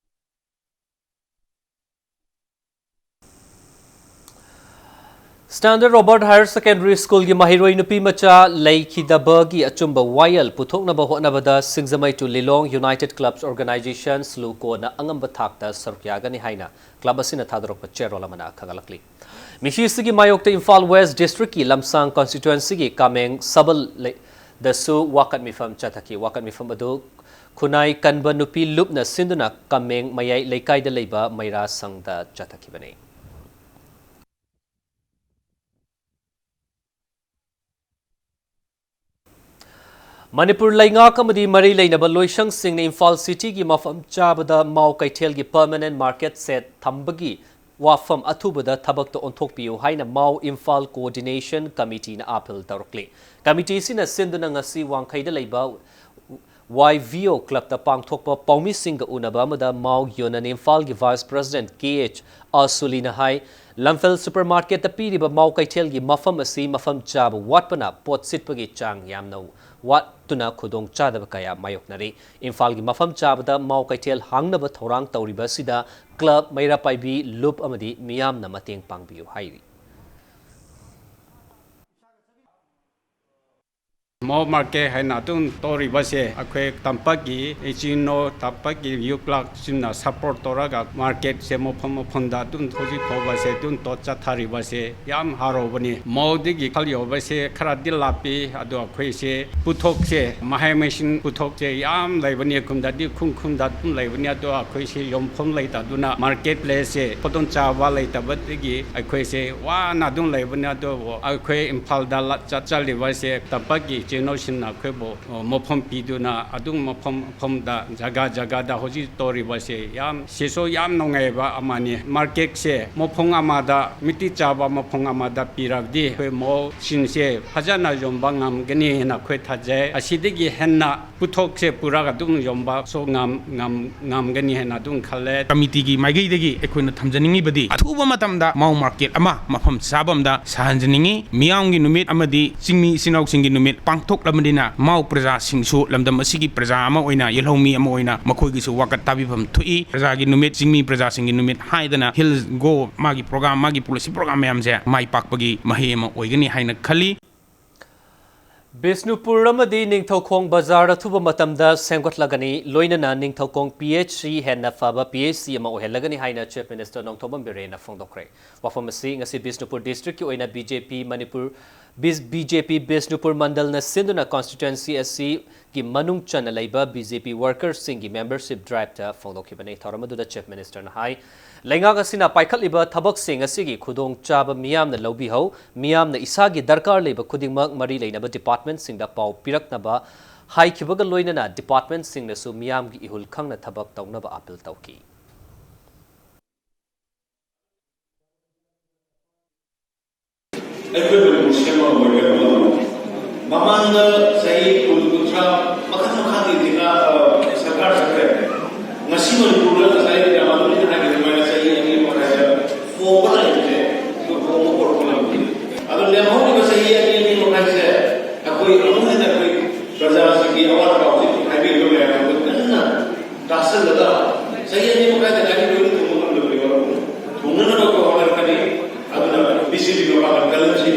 Standard Robert Higher Secondary School ꯒꯤ ꯃꯍꯩꯔꯣꯏ ꯅꯨꯄꯤ ꯃꯆꯥ ꯂꯩꯈꯤꯗꯕꯒꯤ ꯑꯆꯨꯝꯕ ꯋꯥꯌꯦꯜ ꯄꯨꯊꯣꯛꯅꯕ ꯍꯣꯠꯅꯕꯗ ꯁꯤꯡꯖꯃꯩ to Lilong United Clubs Organization, SLUCO ꯅ ꯑꯉꯝꯕ ꯊꯥꯛꯇ ꯁꯔꯨꯛ ꯌꯥꯒꯅꯤ ꯍꯥꯏꯅ club ꯑꯁꯤꯅ ꯊꯥꯗꯣꯔꯛꯄ ꯆꯦꯔꯣꯜ ꯑꯃꯅ ꯈꯪꯍꯜꯂꯛꯂꯤ꯫ ꯃꯤꯁꯤꯁꯤꯒꯤ ꯃꯥꯌꯣꯛꯇ ꯏꯝꯐꯥꯜ West District ꯀꯤ ꯂꯝꯁꯥꯡ constituency ꯒꯤ ꯀꯥꯃꯦꯡ ꯁꯕꯜ ꯂꯩ-, ꯗꯁꯨ ꯋꯥꯀꯠ ꯃꯤꯐꯝ ꯆꯠꯊꯈꯤ꯫ ꯋꯥꯀꯠ ꯃꯤꯐꯝ ꯑꯗꯨ ꯈꯨꯟꯅꯥꯏ ꯀꯟꯕ ꯅꯨꯄꯤ ꯂꯨꯞꯅ ꯁꯤꯟꯗꯨꯅ ꯀꯥꯃꯦꯡ ꯃꯌꯥꯏ ꯂꯩꯀꯥꯏꯗ ꯂꯩꯕ ꯃꯩꯔꯥ ꯁꯪꯗ ꯆꯠꯊꯈꯤꯕꯅꯤ꯫ ꯃꯅꯤꯄꯨꯔ ꯂꯩꯉꯥꯛ ꯑꯃꯗꯤ ꯃꯔꯤ ꯂꯩꯅꯕ ꯂꯣꯏꯁꯪꯁꯤꯡꯅ ꯏꯝꯐꯥꯜ ꯁꯤꯇꯤꯒꯤ ꯃꯐꯝ ꯆꯥꯕꯗ ꯃꯥꯎ ꯀꯩꯊꯦꯜꯒꯤ permanent market shed ꯊꯝꯕꯒꯤ ꯋꯥꯐꯝ ꯑꯊꯨꯕꯗ ꯊꯕꯛꯇ ꯑꯣꯟꯊꯣꯛꯄꯤꯌꯨ ꯍꯥꯏꯅ ꯃꯥꯎ ꯏꯝꯐꯥꯜ Coordination Committee ꯅ appeal ꯇꯧꯔꯛꯂꯤ꯫ Committee ꯑꯁꯤꯅ ꯁꯤꯟꯗꯨꯅ ꯉꯁꯤ ꯋꯥꯡꯈꯩꯗ ꯂꯩꯕ Y V O club ꯇ ꯄꯥꯡꯊꯣꯛꯄ ꯄꯥꯎꯃꯤꯁꯤꯡꯒ ꯎꯅꯕ ꯑꯃꯗ ꯃꯥꯎ ꯌꯨꯅꯤꯌꯟ ꯏꯝꯐꯥꯜꯒꯤ Vice President K H ꯑꯁꯨꯂꯤꯅ ꯍꯥꯏ, ꯂꯝꯐꯦꯜ supermarket ꯇ ꯄꯤꯔꯤꯕ ꯃꯥꯎ ꯀꯩꯊꯦꯜꯒꯤ ꯃꯐꯝ ꯑꯁꯤ ꯃꯐꯝ ꯆꯥꯕ ꯋꯥꯠꯄꯅ ꯄꯣꯠ ꯁꯤꯠꯄꯒꯤ ꯆꯥꯡ ꯌꯥꯝꯅ ꯋꯥꯠꯇꯨꯅ ꯈꯨꯗꯣꯡ ꯆꯥꯗꯕ ꯀꯌꯥ ꯃꯥꯌꯣꯛꯅꯔꯤ꯫ ꯏꯝꯐꯥꯜꯒꯤ ꯃꯐꯝ ꯆꯥꯕꯗ ꯃꯥꯎ ꯀꯩꯊꯦꯜ ꯍꯥꯡꯅꯕ ꯊꯧꯔꯥꯡ ꯇꯧꯔꯤꯕ ꯑꯁꯤꯗ club, ꯃꯩꯔꯥ ꯄꯥꯏꯕꯤ ꯂꯨꯞ ꯑꯃꯗꯤ ꯃꯤꯌꯥꯝꯅ ꯃꯇꯦꯡ ꯄꯥꯡꯕꯤꯌꯨ ꯍꯥꯏꯔꯤ꯫ ꯃꯥꯎ market ꯍꯥꯏꯅ ꯑꯗꯨꯝ ꯇꯧꯔꯤꯕꯁꯦ ꯑꯩꯈꯣꯏ ꯇꯝꯄꯥꯛꯀꯤ ꯏꯆꯤꯟ ꯏꯅꯥꯎ ꯇꯝꯄꯥꯛꯀꯤ youth club ꯁꯤꯡꯅ support ꯇꯧꯔꯒ market ꯁꯦ ꯃꯐꯝ ꯃꯐꯝꯗ ꯑꯗꯨꯝ ꯍꯧꯖꯤꯛ ꯐꯥꯎꯕꯁꯦ ꯑꯗꯨꯝ ꯇꯧ ꯆꯠꯊꯔꯤꯕꯁꯦ ꯌꯥꯝ ꯍꯔꯥꯎꯕꯅꯤ꯫ ꯃꯥꯎꯗꯒꯤ ꯏꯝꯐꯥꯜ ꯌꯧꯕꯁꯦ ꯈꯔꯗꯤ ꯂꯥꯞꯄꯤ, ꯑꯗꯣ ꯑꯩꯈꯣꯏꯁꯦ ꯄꯨꯊꯣꯛꯁꯦ, ꯃꯍꯩ ꯃꯁꯤꯡ ꯄꯨꯊꯣꯛꯁꯦ ꯌꯥꯝ ꯂꯩꯕꯅꯤ, ꯈꯨꯟꯗꯗꯤ ꯈꯨꯟ ꯈꯨꯟꯗ ꯑꯗꯨꯝ ꯂꯩꯕꯅꯤ꯫ ꯑꯗꯣ ꯑꯩꯈꯣꯏꯁꯦ ꯌꯣꯟꯐꯝ ꯂꯩꯇꯗꯨꯅ market place ꯁꯦ ꯈꯨꯗꯣꯡꯆꯥꯕ ꯂꯩꯇꯕꯗꯒꯤ ꯑꯩꯈꯣꯏꯁꯦ ꯋꯥꯅ ꯑꯗꯨꯝ ꯂꯩꯕꯅꯤ꯫ ꯑꯗꯨꯕꯨ ꯑꯩꯈꯣꯏ ꯏꯝꯐꯥꯜꯗ ꯂ-, ꯆꯠ-, ꯆꯠꯂꯤꯕꯁꯦ ꯇꯝꯄꯥꯛꯀꯤ ꯏꯆꯤꯟ ꯏꯅꯥꯎꯁꯤꯡꯅ ꯑꯩꯈꯣꯏꯕꯨ, ꯑ, ꯃꯐꯝ ꯄꯤꯗꯨꯅ ꯑꯗꯨꯝ ꯃꯐꯝ ꯃꯐꯝꯗ ꯖꯒꯥ ꯖꯒꯥꯗ ꯍꯧꯖꯤꯛ ꯇꯧꯔꯤꯕꯁꯦ ꯌꯥꯝ, ꯁꯤꯁꯨ ꯌꯥꯝ ꯅꯨꯡꯉꯥꯏꯕ ꯑꯃꯅꯤ꯫ Market ꯁꯦ ꯃꯐꯝ ꯑꯃꯗ, ꯃꯇꯤꯛ ꯆꯥꯕ ꯃꯐꯝ ꯑꯃꯗ ꯄꯤꯔꯕꯗꯤ ꯑꯩꯈꯣꯏ ꯃꯥꯎꯁꯤꯡꯁꯦ ꯐꯖꯅ ꯌꯣꯟꯕ ꯉꯝꯒꯅꯤ ꯍꯥꯏꯅ ꯑꯩꯈꯣꯏ ꯊꯥꯖꯩ꯫ ꯑꯁꯤꯗꯒꯤ ꯍꯦꯟꯅ ꯄꯨꯊꯣꯛꯁꯦ ꯄꯨꯔꯒ ꯑꯗꯨꯝ ꯌꯣꯟꯕꯁꯨ ꯉꯝ-, ꯉꯝ-, ꯉꯝꯒꯅꯤ ꯍꯥꯏꯅ ꯑꯗꯨꯝ ꯈꯜꯂꯦ꯫ Committee ꯒꯤ ꯃꯥꯏꯀꯩꯗꯒꯤ ꯑꯩꯈꯣꯏꯅ ꯊꯝꯖꯅꯤꯡꯉꯤꯕꯗꯤ ꯑꯊꯨꯕ ꯃꯇꯝꯗ ꯃꯥꯎ market ꯑꯃ ꯃꯐꯝ ꯆꯥꯕ ꯑꯃꯗ ꯁꯥꯍꯟꯖꯅꯤꯡꯉꯤ꯫ ꯃꯤꯌꯥꯝꯒꯤ ꯅꯨꯃꯤꯠ ꯑꯃꯗꯤ ꯆꯤꯡꯃꯤ ꯏꯆꯤꯟ ꯏꯅꯥꯎꯁꯤꯡꯒꯤ ꯅꯨꯃꯤꯠ ꯄꯥꯡꯊꯣꯛꯂꯕꯅꯤꯅ ꯃꯥꯎ ꯄ꯭ꯔꯖꯥꯁꯤꯡꯁꯨ ꯂꯝꯗꯝ ꯑꯁꯤꯒꯤ ꯄ꯭ꯔꯖꯥ ꯑꯃ ꯑꯣꯏꯅ, ꯌꯦꯜꯍꯧꯃꯤ ꯑꯃ ꯑꯣꯏꯅ ꯃꯈꯣꯏꯒꯤꯁꯨ ꯋꯥꯀꯠ ꯇꯥꯕꯤꯐꯝ ꯊꯣꯛꯏ꯫ ꯄ꯭ꯔꯖꯥꯒꯤ ꯅꯨꯃꯤꯠ, ꯆꯤꯡꯃꯤ ꯄ꯭ꯔꯖꯥꯁꯤꯡꯒꯤ ꯅꯨꯃꯤꯠ ꯍꯥꯏꯗꯅ Hills Go ꯃꯥꯒꯤ program, ꯃꯥꯒꯤ policy program ꯃꯌꯥꯝꯁꯦ ꯃꯥꯏ ꯄꯥꯛꯄꯒꯤ ꯃꯍꯩ ꯑꯃ ꯑꯣꯏꯒꯅꯤ ꯍꯥꯏꯅ ꯈꯜꯂꯤ꯫ ꯕꯤꯁꯅꯨꯄꯨꯔ ꯑꯃꯗꯤ ꯅꯤꯡꯊꯧꯈꯣꯡ ꯕꯖꯥꯔ ꯑꯊꯨꯕ ꯃꯇꯝꯗ ꯁꯦꯝꯒꯠꯂꯒꯅꯤ꯫ ꯂꯣꯏꯅꯅ ꯅꯤꯡꯊꯧꯈꯣꯡ P H C ꯍꯦꯟꯅ ꯐꯕ P H C ꯑꯃ ꯑꯣꯏꯍꯜꯂꯒꯅꯤ ꯍꯥꯏꯅ Chief Minister ꯅꯣꯡꯊꯣꯝꯕꯝ ꯕꯤꯔꯦꯟꯅ ꯐꯣꯡꯗꯣꯛꯈ꯭ꯔꯦ꯫ ꯋꯥꯐꯝ ꯑꯁꯤ ꯉꯁꯤ ꯕꯤꯁꯅꯨꯄꯨꯔ district ꯀꯤ ꯑꯣꯏꯅ B J P ꯃꯅꯤꯄꯨꯔ, ꯕꯤꯁ-, B J P ꯕꯤꯁꯅꯨꯄꯨꯔ ꯃꯟꯗꯜꯅ ꯁꯤꯟꯗꯨꯅ constituency ꯑꯁꯤꯒꯤ ꯃꯅꯨꯡ ꯆꯟꯅ ꯂꯩꯕ B J P workers ꯁꯤꯡꯒꯤ membership drive ꯇ ꯐꯣꯡꯗꯣꯛꯈꯤꯕꯅꯤ꯫ ꯊꯧꯔꯝ ꯑꯗꯨꯗ Chief Minister ꯅ ꯍꯥꯏ, ꯂꯩꯉꯥꯛ ꯑꯁꯤꯅ ꯄꯥꯏꯈꯠꯂꯤꯕ ꯊꯕꯛꯁꯤꯡ ꯑꯁꯤꯒꯤ ꯈꯨꯗꯣꯡꯆꯥꯕ ꯃꯤꯌꯥꯝꯅ ꯂꯧꯕꯤꯍꯧ, ꯃꯤꯌꯥꯝꯅ ꯏꯁꯥꯒꯤ ꯗꯔꯀꯥꯔ ꯂꯩꯕ ꯈꯨꯗꯤꯡꯃꯛ ꯃꯔꯤ ꯂꯩꯅꯕ department ꯁꯤꯡꯗ ꯄꯥꯎ ꯄꯤꯔꯛꯅꯕ ꯍꯥꯏꯈꯤꯕꯒ ꯂꯣꯏꯅꯅ department ꯁꯤꯡꯅꯁꯨ ꯃꯤꯌꯥꯝꯒꯤ ꯏꯍꯨꯜ ꯈꯪꯅ ꯊꯕꯛ ꯇꯧꯅꯕ appeal ꯇꯧꯈꯤ꯫ ꯑꯩꯈꯣꯏ ꯃꯅꯤꯄꯨꯔ ꯁꯦꯝꯕ ꯉꯝꯃꯣꯏ ꯀꯩꯅꯣ꯫ ꯃꯃꯥꯡꯗ ꯆꯍꯤ ꯀꯨꯟ, ꯀꯨꯟꯊ꯭ꯔꯥ ꯃꯈꯜ ꯃꯈꯥꯒꯤ ꯂꯩꯉꯥꯛ, ꯑ, ꯁꯔꯀꯥꯔ ꯆꯠꯈ꯭ꯔꯦ꯫ ꯉꯁꯤ ꯃꯅꯤꯄꯨꯔꯗ ꯉꯁꯥꯏ ꯔꯥꯃꯥꯅꯨꯖꯟ ꯍꯥꯏꯈꯤꯕ ꯑꯗꯨꯃꯥꯏꯅ ꯆꯍꯤ ꯑꯅꯤ ꯃꯈꯥꯏꯗ ꯍꯣꯡꯕ ꯂꯥꯛꯏꯕꯁꯦ ꯑꯩꯈꯣꯏ ꯍꯣꯡꯕ ꯄꯣꯔꯛꯄ ꯉꯝꯗꯦ꯫ ꯑꯗꯣ ꯂꯦꯝꯍꯧꯔꯤꯕ ꯆꯍꯤ ꯑꯅꯤ, ꯑꯅꯤ ꯃꯈꯥꯏꯁꯦ ꯑꯩꯈꯣꯏ ꯑꯃꯨꯛ ꯍꯦꯟꯅ ꯑꯩꯈꯣꯏ ꯄ꯭ꯔꯖꯥꯁꯤꯡꯒꯤ ꯑꯋꯥꯠ ꯑꯄꯥ ꯍꯧꯖꯤꯛ ꯍꯥꯏꯕꯤꯔꯤꯕ ꯃꯌꯥꯝꯗꯣ ꯀꯟꯅ ꯇꯥꯁꯤꯜꯂꯒ ꯆꯍꯤ ꯑꯅꯤ ꯃꯈꯥꯏꯗ ꯒꯥꯔꯤ ꯂꯣꯏꯅ ꯊꯨꯡꯕ ꯉꯝꯗꯕꯅꯦꯕ꯫ ꯊꯨꯡꯅꯅꯕ ꯑꯩꯈꯣꯏ ꯍꯣꯠꯅꯔꯛꯀꯅꯤ꯫ ꯑꯗꯨꯅ B J P ꯃꯄꯥꯡꯒꯜ ꯀꯜꯍꯟꯁꯤ,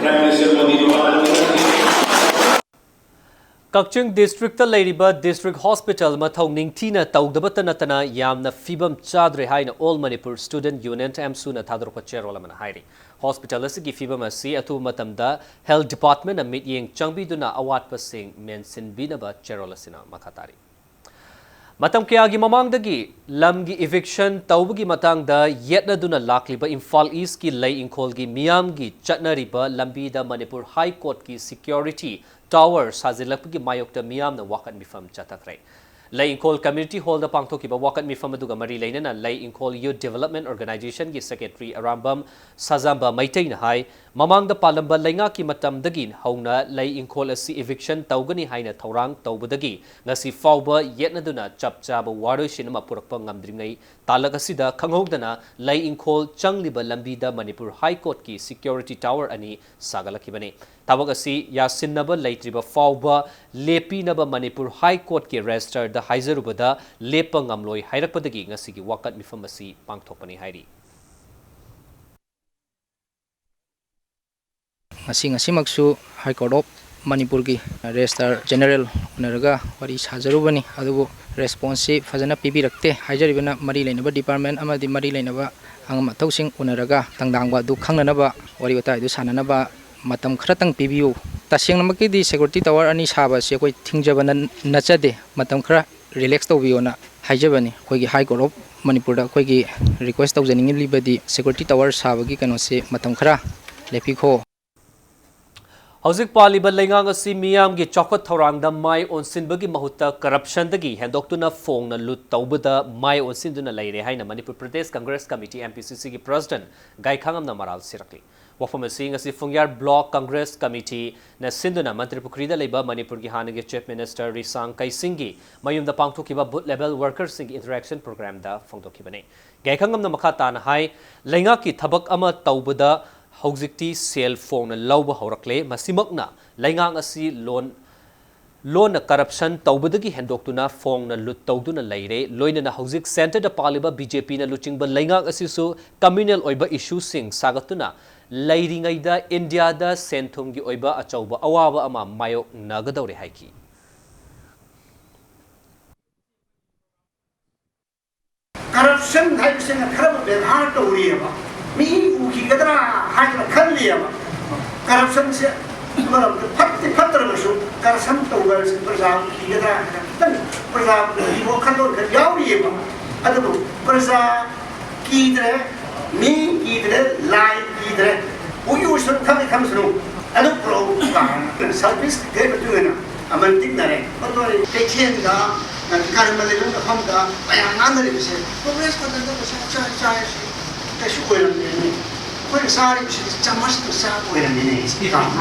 Prime Minister ꯃꯣꯗꯤ ꯃꯄꯥꯡꯒꯜ ꯀꯜꯍꯟꯁꯤ꯫ ꯀꯛꯆꯤꯡ district ꯇ ꯂꯩꯔꯤꯕ district hospital ꯃꯊꯧ ꯅꯤꯡꯊꯤꯅ ꯇꯧꯗꯕꯇ ꯅꯠꯇꯅ ꯌꯥꯝꯅ ꯐꯤꯕꯝ ꯆꯥꯗ꯭ꯔꯦ ꯍꯥꯏꯅ All Manipur Student Union, AMSU ꯅ ꯊꯥꯗꯣꯔꯛꯄ ꯆꯦꯔꯣꯜ ꯑꯃꯅ ꯍꯥꯏꯔꯤ꯫ Hospital ꯑꯁꯤꯒꯤ ꯐꯤꯕꯝ ꯑꯁꯤ ꯑꯊꯨꯕ ꯃꯇꯝꯗ Health Department ꯅ ꯃꯤꯠꯌꯦꯡ ꯆꯪꯕꯤꯗꯨꯅ ꯑꯋꯥꯠꯄꯁꯤꯡ ꯃꯦꯟꯁꯤꯟꯕꯤꯅꯕ ꯆꯦꯔꯣꯜ ꯑꯁꯤꯅ ꯃꯈꯥ ꯇꯥꯔꯤ꯫ ꯃꯇꯝ ꯀꯌꯥꯒꯤ ꯃꯃꯥꯡꯗꯒꯤ ꯂꯝꯒꯤ eviction ꯇꯧꯕꯒꯤ ꯃꯇꯥꯡꯗ ꯌꯦꯠꯅꯗꯨꯅ ꯂꯥꯛꯂꯤꯕ ꯏꯝꯐꯥꯜ East ꯀꯤ ꯂꯩ ꯏꯪꯈꯣꯜꯒꯤ ꯃꯤꯌꯥꯝꯒꯤ ꯆꯠꯅꯔꯤꯕ ꯂꯝꯕꯤꯗ ꯃꯅꯤꯄꯨꯔ High Court ꯀꯤ security tower ꯁꯥꯖꯤꯜꯂꯛꯄꯒꯤ ꯃꯥꯌꯣꯛꯇ ꯃꯤꯌꯥꯝꯅ ꯋꯥꯀꯠ ꯃꯤꯐꯝ ꯆꯠꯊꯈ꯭ꯔꯦ꯫ ꯂꯩ ꯏꯪꯈꯣꯜ Community Hall ꯗ ꯄꯥꯡꯊꯣꯛꯈꯤꯕ ꯋꯥꯀꯠ ꯃꯤꯐꯝ ꯑꯗꯨꯒ ꯃꯔꯤ ꯂꯩꯅꯅ ꯂꯩ ꯏꯪꯈꯣꯜ Youth Development Organization ꯒꯤ Secretary ꯑꯔꯥꯝꯕꯝ ꯁꯥꯖꯥꯝꯕ ꯃꯩꯇꯩꯅ ꯍꯥꯏ, ꯃꯃꯥꯡꯗ ꯄꯥꯜꯂꯝꯕ ꯂꯩꯉꯥꯛꯀꯤ ꯃꯇꯝꯗꯒꯤ ꯍꯧꯅ ꯂꯩ ꯏꯪꯈꯣꯜ ꯑꯁꯤ eviction ꯇꯧꯒꯅꯤ ꯍꯥꯏꯅ ꯊꯧꯔꯥꯡ ꯇꯧꯕꯗꯒꯤ ꯉꯁꯤ ꯐꯥꯎꯕ ꯌꯦꯠꯅꯗꯨꯅ ꯆꯞ ꯆꯥꯕ ꯋꯥꯔꯣꯏꯁꯤꯟ ꯑꯃ ꯄꯨꯔꯛꯄ ꯉꯝꯗ꯭ꯔꯤꯉꯩ ꯇꯥꯂꯛ ꯑꯁꯤꯗ ꯈꯪꯍꯧꯗꯅ ꯂꯩ ꯏꯪꯈꯣꯜ ꯆꯪꯂꯤꯕ ꯂꯝꯕꯤꯗ ꯃꯅꯤꯄꯨꯔ High Courtꯀꯤ security tower ꯑꯅꯤ ꯁꯥꯒꯠꯂꯛꯈꯤꯕꯅꯤ꯫ ꯊꯕꯛ ꯑꯁꯤ ꯌꯥꯁꯤꯟꯅꯕ ꯂꯩꯇ꯭ꯔꯤꯕ ꯐꯥꯎꯕ ꯂꯦꯞꯄꯤꯅꯕ ꯃꯅꯤꯄꯨꯔ High Courtꯀꯤ registrarꯗ ꯍꯥꯏꯖꯔꯨꯕꯗ ꯂꯦꯞꯄ ꯉꯝꯂꯣꯏ ꯍꯥꯏꯔꯛꯄꯗꯒꯤ ꯉꯁꯤꯒꯤ ꯋꯥꯀꯠ ꯃꯤꯐꯝ ꯑꯁꯤ ꯄꯥꯡꯊꯣꯛꯄꯅꯤ ꯍꯥꯏꯔꯤ꯫ ꯉꯁꯤ, ꯉꯁꯤꯃꯛꯁꯨ High Court of ꯃꯅꯤꯄꯨꯔꯒꯤ Registrar General ꯎꯅꯔꯒ ꯋꯥꯔꯤ ꯁꯥꯖꯔꯨꯕꯅꯤ, ꯑꯗꯨꯕꯨ responseꯁꯤ ꯐꯖꯅ ꯄꯤꯕꯤꯔꯛꯇꯦ꯫ ꯍꯥꯏꯖꯔꯤꯕꯅ ꯃꯔꯤ ꯂꯩꯅꯕ department ꯑꯃꯗꯤ ꯃꯔꯤ ꯂꯩꯅꯕ ꯑꯉꯝ ꯑꯊꯧꯁꯤꯡ ꯎꯅꯔꯒ ꯇꯪꯗꯥꯡꯕ ꯑꯗꯨ ꯈꯪꯅꯅꯕ ꯋꯥꯔꯤ ꯋꯥꯇꯥꯏ ꯑꯗꯨ ꯁꯥꯟꯅꯅꯕ ꯃꯇꯝ ꯈꯔꯇꯪ ꯄꯤꯕꯤꯌꯨ꯫ ꯇꯁꯦꯡꯅꯃꯛꯀꯤꯗꯤ security tower ꯑꯅꯤ ꯁꯥꯕ ꯑꯁꯤ ꯑꯩꯈꯣꯏ ꯊꯤꯡꯖꯕ ꯅ-, ꯅꯠꯆꯗꯦ꯫ ꯃꯇꯝ ꯈꯔ relax ꯇꯧꯕꯤꯌꯣꯅ ꯍꯥꯏꯖꯕꯅꯤ꯫ ꯑꯩꯈꯣꯏꯒꯤ High Court of ꯃꯅꯤꯄꯨꯔꯗ ꯑꯩꯈꯣꯏꯒꯤ request ꯇꯧꯖꯅꯤꯡꯂꯤꯕꯗꯤ security tower ꯁꯥꯕꯒꯤ ꯀꯩꯅꯣꯁꯦ ꯃꯇꯝ ꯈꯔ ꯂꯦꯞꯄꯤꯈꯣ꯫ ꯍꯧꯖꯤꯛ ꯄꯥꯜꯂꯤꯕ ꯂꯩꯉꯥꯛ ꯑꯁꯤ ꯃꯤꯌꯥꯝꯒꯤ ꯆꯥꯎꯈꯠ ꯊꯧꯔꯥꯡꯗ ꯃꯥꯏ ꯑꯣꯟꯁꯤꯟꯕꯒꯤ ꯃꯍꯨꯠꯇ corruptionꯗꯒꯤ ꯍꯦꯟꯗꯣꯛꯇꯨꯅ ꯐꯣꯡꯅ ꯂꯨꯠ ꯇꯧꯕꯗ ꯃꯥꯏ ꯑꯣꯟꯁꯤꯟꯗꯨꯅ ꯂꯩꯔꯦ ꯍꯥꯏꯅ ꯃꯅꯤꯄꯨꯔ ꯄ꯭ꯔꯗꯦꯁ ꯀꯪꯒ꯭ꯔꯦꯁ ꯀꯃꯤꯇꯤ, MPCCꯒꯤ president ꯒꯥꯏꯈꯥꯉꯝꯅ ꯃꯔꯥꯜ ꯁꯤꯔꯛꯂꯤ꯫ ꯋꯥꯐꯝ ꯑꯁꯤ ꯉꯁꯤ ꯐꯨꯡꯌꯥꯔ block Congress committeeꯅ ꯁꯤꯟꯗꯨꯅ ꯃꯟꯇ꯭ꯔꯤ ꯄꯨꯈ꯭ꯔꯤꯗ ꯂꯩꯕ ꯃꯅꯤꯄꯨꯔꯒꯤ ꯍꯥꯟꯅꯒꯤ Chief Minister ꯔꯤꯁꯥꯡ ꯀꯩꯁꯤꯡꯒꯤ ꯃꯌꯨꯝꯗ ꯄꯥꯡꯊꯣꯛꯈꯤꯕ booth level workerꯁꯤꯡꯒꯤ interaction programꯗ ꯐꯣꯡꯗꯣꯛꯈꯤꯕꯅꯤ꯫ ꯒꯥꯏꯈꯥꯉꯝꯅ ꯃꯈꯥ ꯇꯥꯅ ꯍꯥꯏ, ꯂꯩꯉꯥꯛꯀꯤ ꯊꯕꯛ ꯑꯃ ꯇꯧꯕꯗ ꯍꯧꯖꯤꯛꯇꯤ ꯁꯦꯜ ꯐꯣꯡꯅ ꯂꯧꯕ ꯍꯧꯔꯛꯂꯦ꯫ ꯃꯁꯤꯃꯛꯅ ꯂꯩꯉꯥꯛ ꯑꯁꯤ ꯂꯣꯟ, ꯂꯣꯟꯅ corruption ꯇꯧꯕꯗꯒꯤ ꯍꯦꯟꯗꯣꯛꯇꯨꯅ ꯐꯣꯡꯅ ꯂꯨꯠ ꯇꯧꯗꯨꯅ ꯂꯩꯔꯦ꯫ ꯂꯣꯏꯅꯅ ꯍꯧꯖꯤꯛ centreꯗ ꯄꯥꯜꯂꯤꯕ BJPꯅ ꯂꯨꯆꯤꯡꯕ ꯂꯩꯉꯥꯛ ꯑꯁꯤꯁꯨ communal ꯑꯣꯏꯕ issueꯁꯤꯡ ꯁꯥꯒꯠꯇꯨꯅ ꯂꯩꯔꯤꯉꯩꯗ ꯏꯟꯗꯤꯌꯥꯗ ꯁꯦꯟ ꯊꯨꯝꯒꯤ ꯑꯣꯏꯕ ꯑꯆꯧꯕ ꯑꯋꯥꯕ ꯑꯃ ꯃꯥꯌꯣꯛꯅꯒꯗꯧꯔꯦ ꯍꯥꯏꯈꯤ꯫ Corruption ꯍꯥꯏꯕꯁꯤꯅ ꯈꯔꯕꯨ ꯕꯦꯕꯥꯔ ꯇꯧꯔꯤꯑꯕ, ꯃꯤ ꯎꯈꯤꯒꯗ꯭ꯔꯥ ꯍꯥꯏꯗꯅ ꯈꯜꯂꯤꯑꯕ꯫ Corruptionꯁꯦ ꯑꯃꯔꯣꯝꯗ ꯐꯠꯇꯤ ꯐꯠꯇ꯭ꯔꯕꯁꯨ, corruption ꯇꯧꯕ ꯍꯥꯏꯕꯁꯤ ꯄ꯭ꯔꯖꯥ ꯎꯈꯤꯒꯗ꯭ꯔꯥ ꯍꯥꯏꯅ ꯈꯤꯇꯪ ꯄ꯭ꯔꯖꯥꯒꯤ ꯋꯥꯈꯜꯂꯣꯟ ꯈꯔ ꯌꯥꯎꯔꯤꯑꯕ꯫ ꯑꯗꯨꯕꯨ ꯄ꯭ꯔꯖꯥ ꯀꯤꯗ꯭ꯔꯦ, ꯃꯤ ꯀꯤꯗ꯭ꯔꯦ, ꯂꯥꯏ ꯀꯤꯗ꯭ꯔꯦ꯫ ꯎꯏ ꯎꯁꯅꯨ, ꯈꯪꯉꯤ ꯈꯪꯁꯅꯨ, ꯑꯗꯨ ꯄꯨꯔꯛꯎ ꯀꯥꯏꯅ serviceꯀꯤ ꯃꯇꯨꯡ ꯏꯟꯅ ꯑꯃꯟ ꯇꯤꯛꯅꯔꯦ꯫ ꯃꯗꯨ ꯀꯩꯊꯦꯜꯗ, ꯀꯔꯝꯕ ꯂꯩꯕ ꯃꯐꯝꯗ ꯃꯌꯥꯝ ꯉꯥꯡꯅꯔꯤꯕꯁꯦ, ꯀꯪꯒ꯭ꯔꯦꯁ ꯃꯇꯝꯗ ꯄꯩꯁꯥ ꯆꯥꯏ ꯆꯥꯏ ꯍꯥꯏꯁꯤ ꯀꯩꯁꯨ ꯑꯣꯏꯔꯝꯗꯦ꯫ ꯑꯩꯈꯣꯏꯅ ꯆꯥꯔꯤꯕꯁꯤꯗꯤ ꯆꯥꯃꯁꯅ ꯆꯥꯕ ꯑꯣꯏꯔꯝꯃꯤꯅꯦ꯫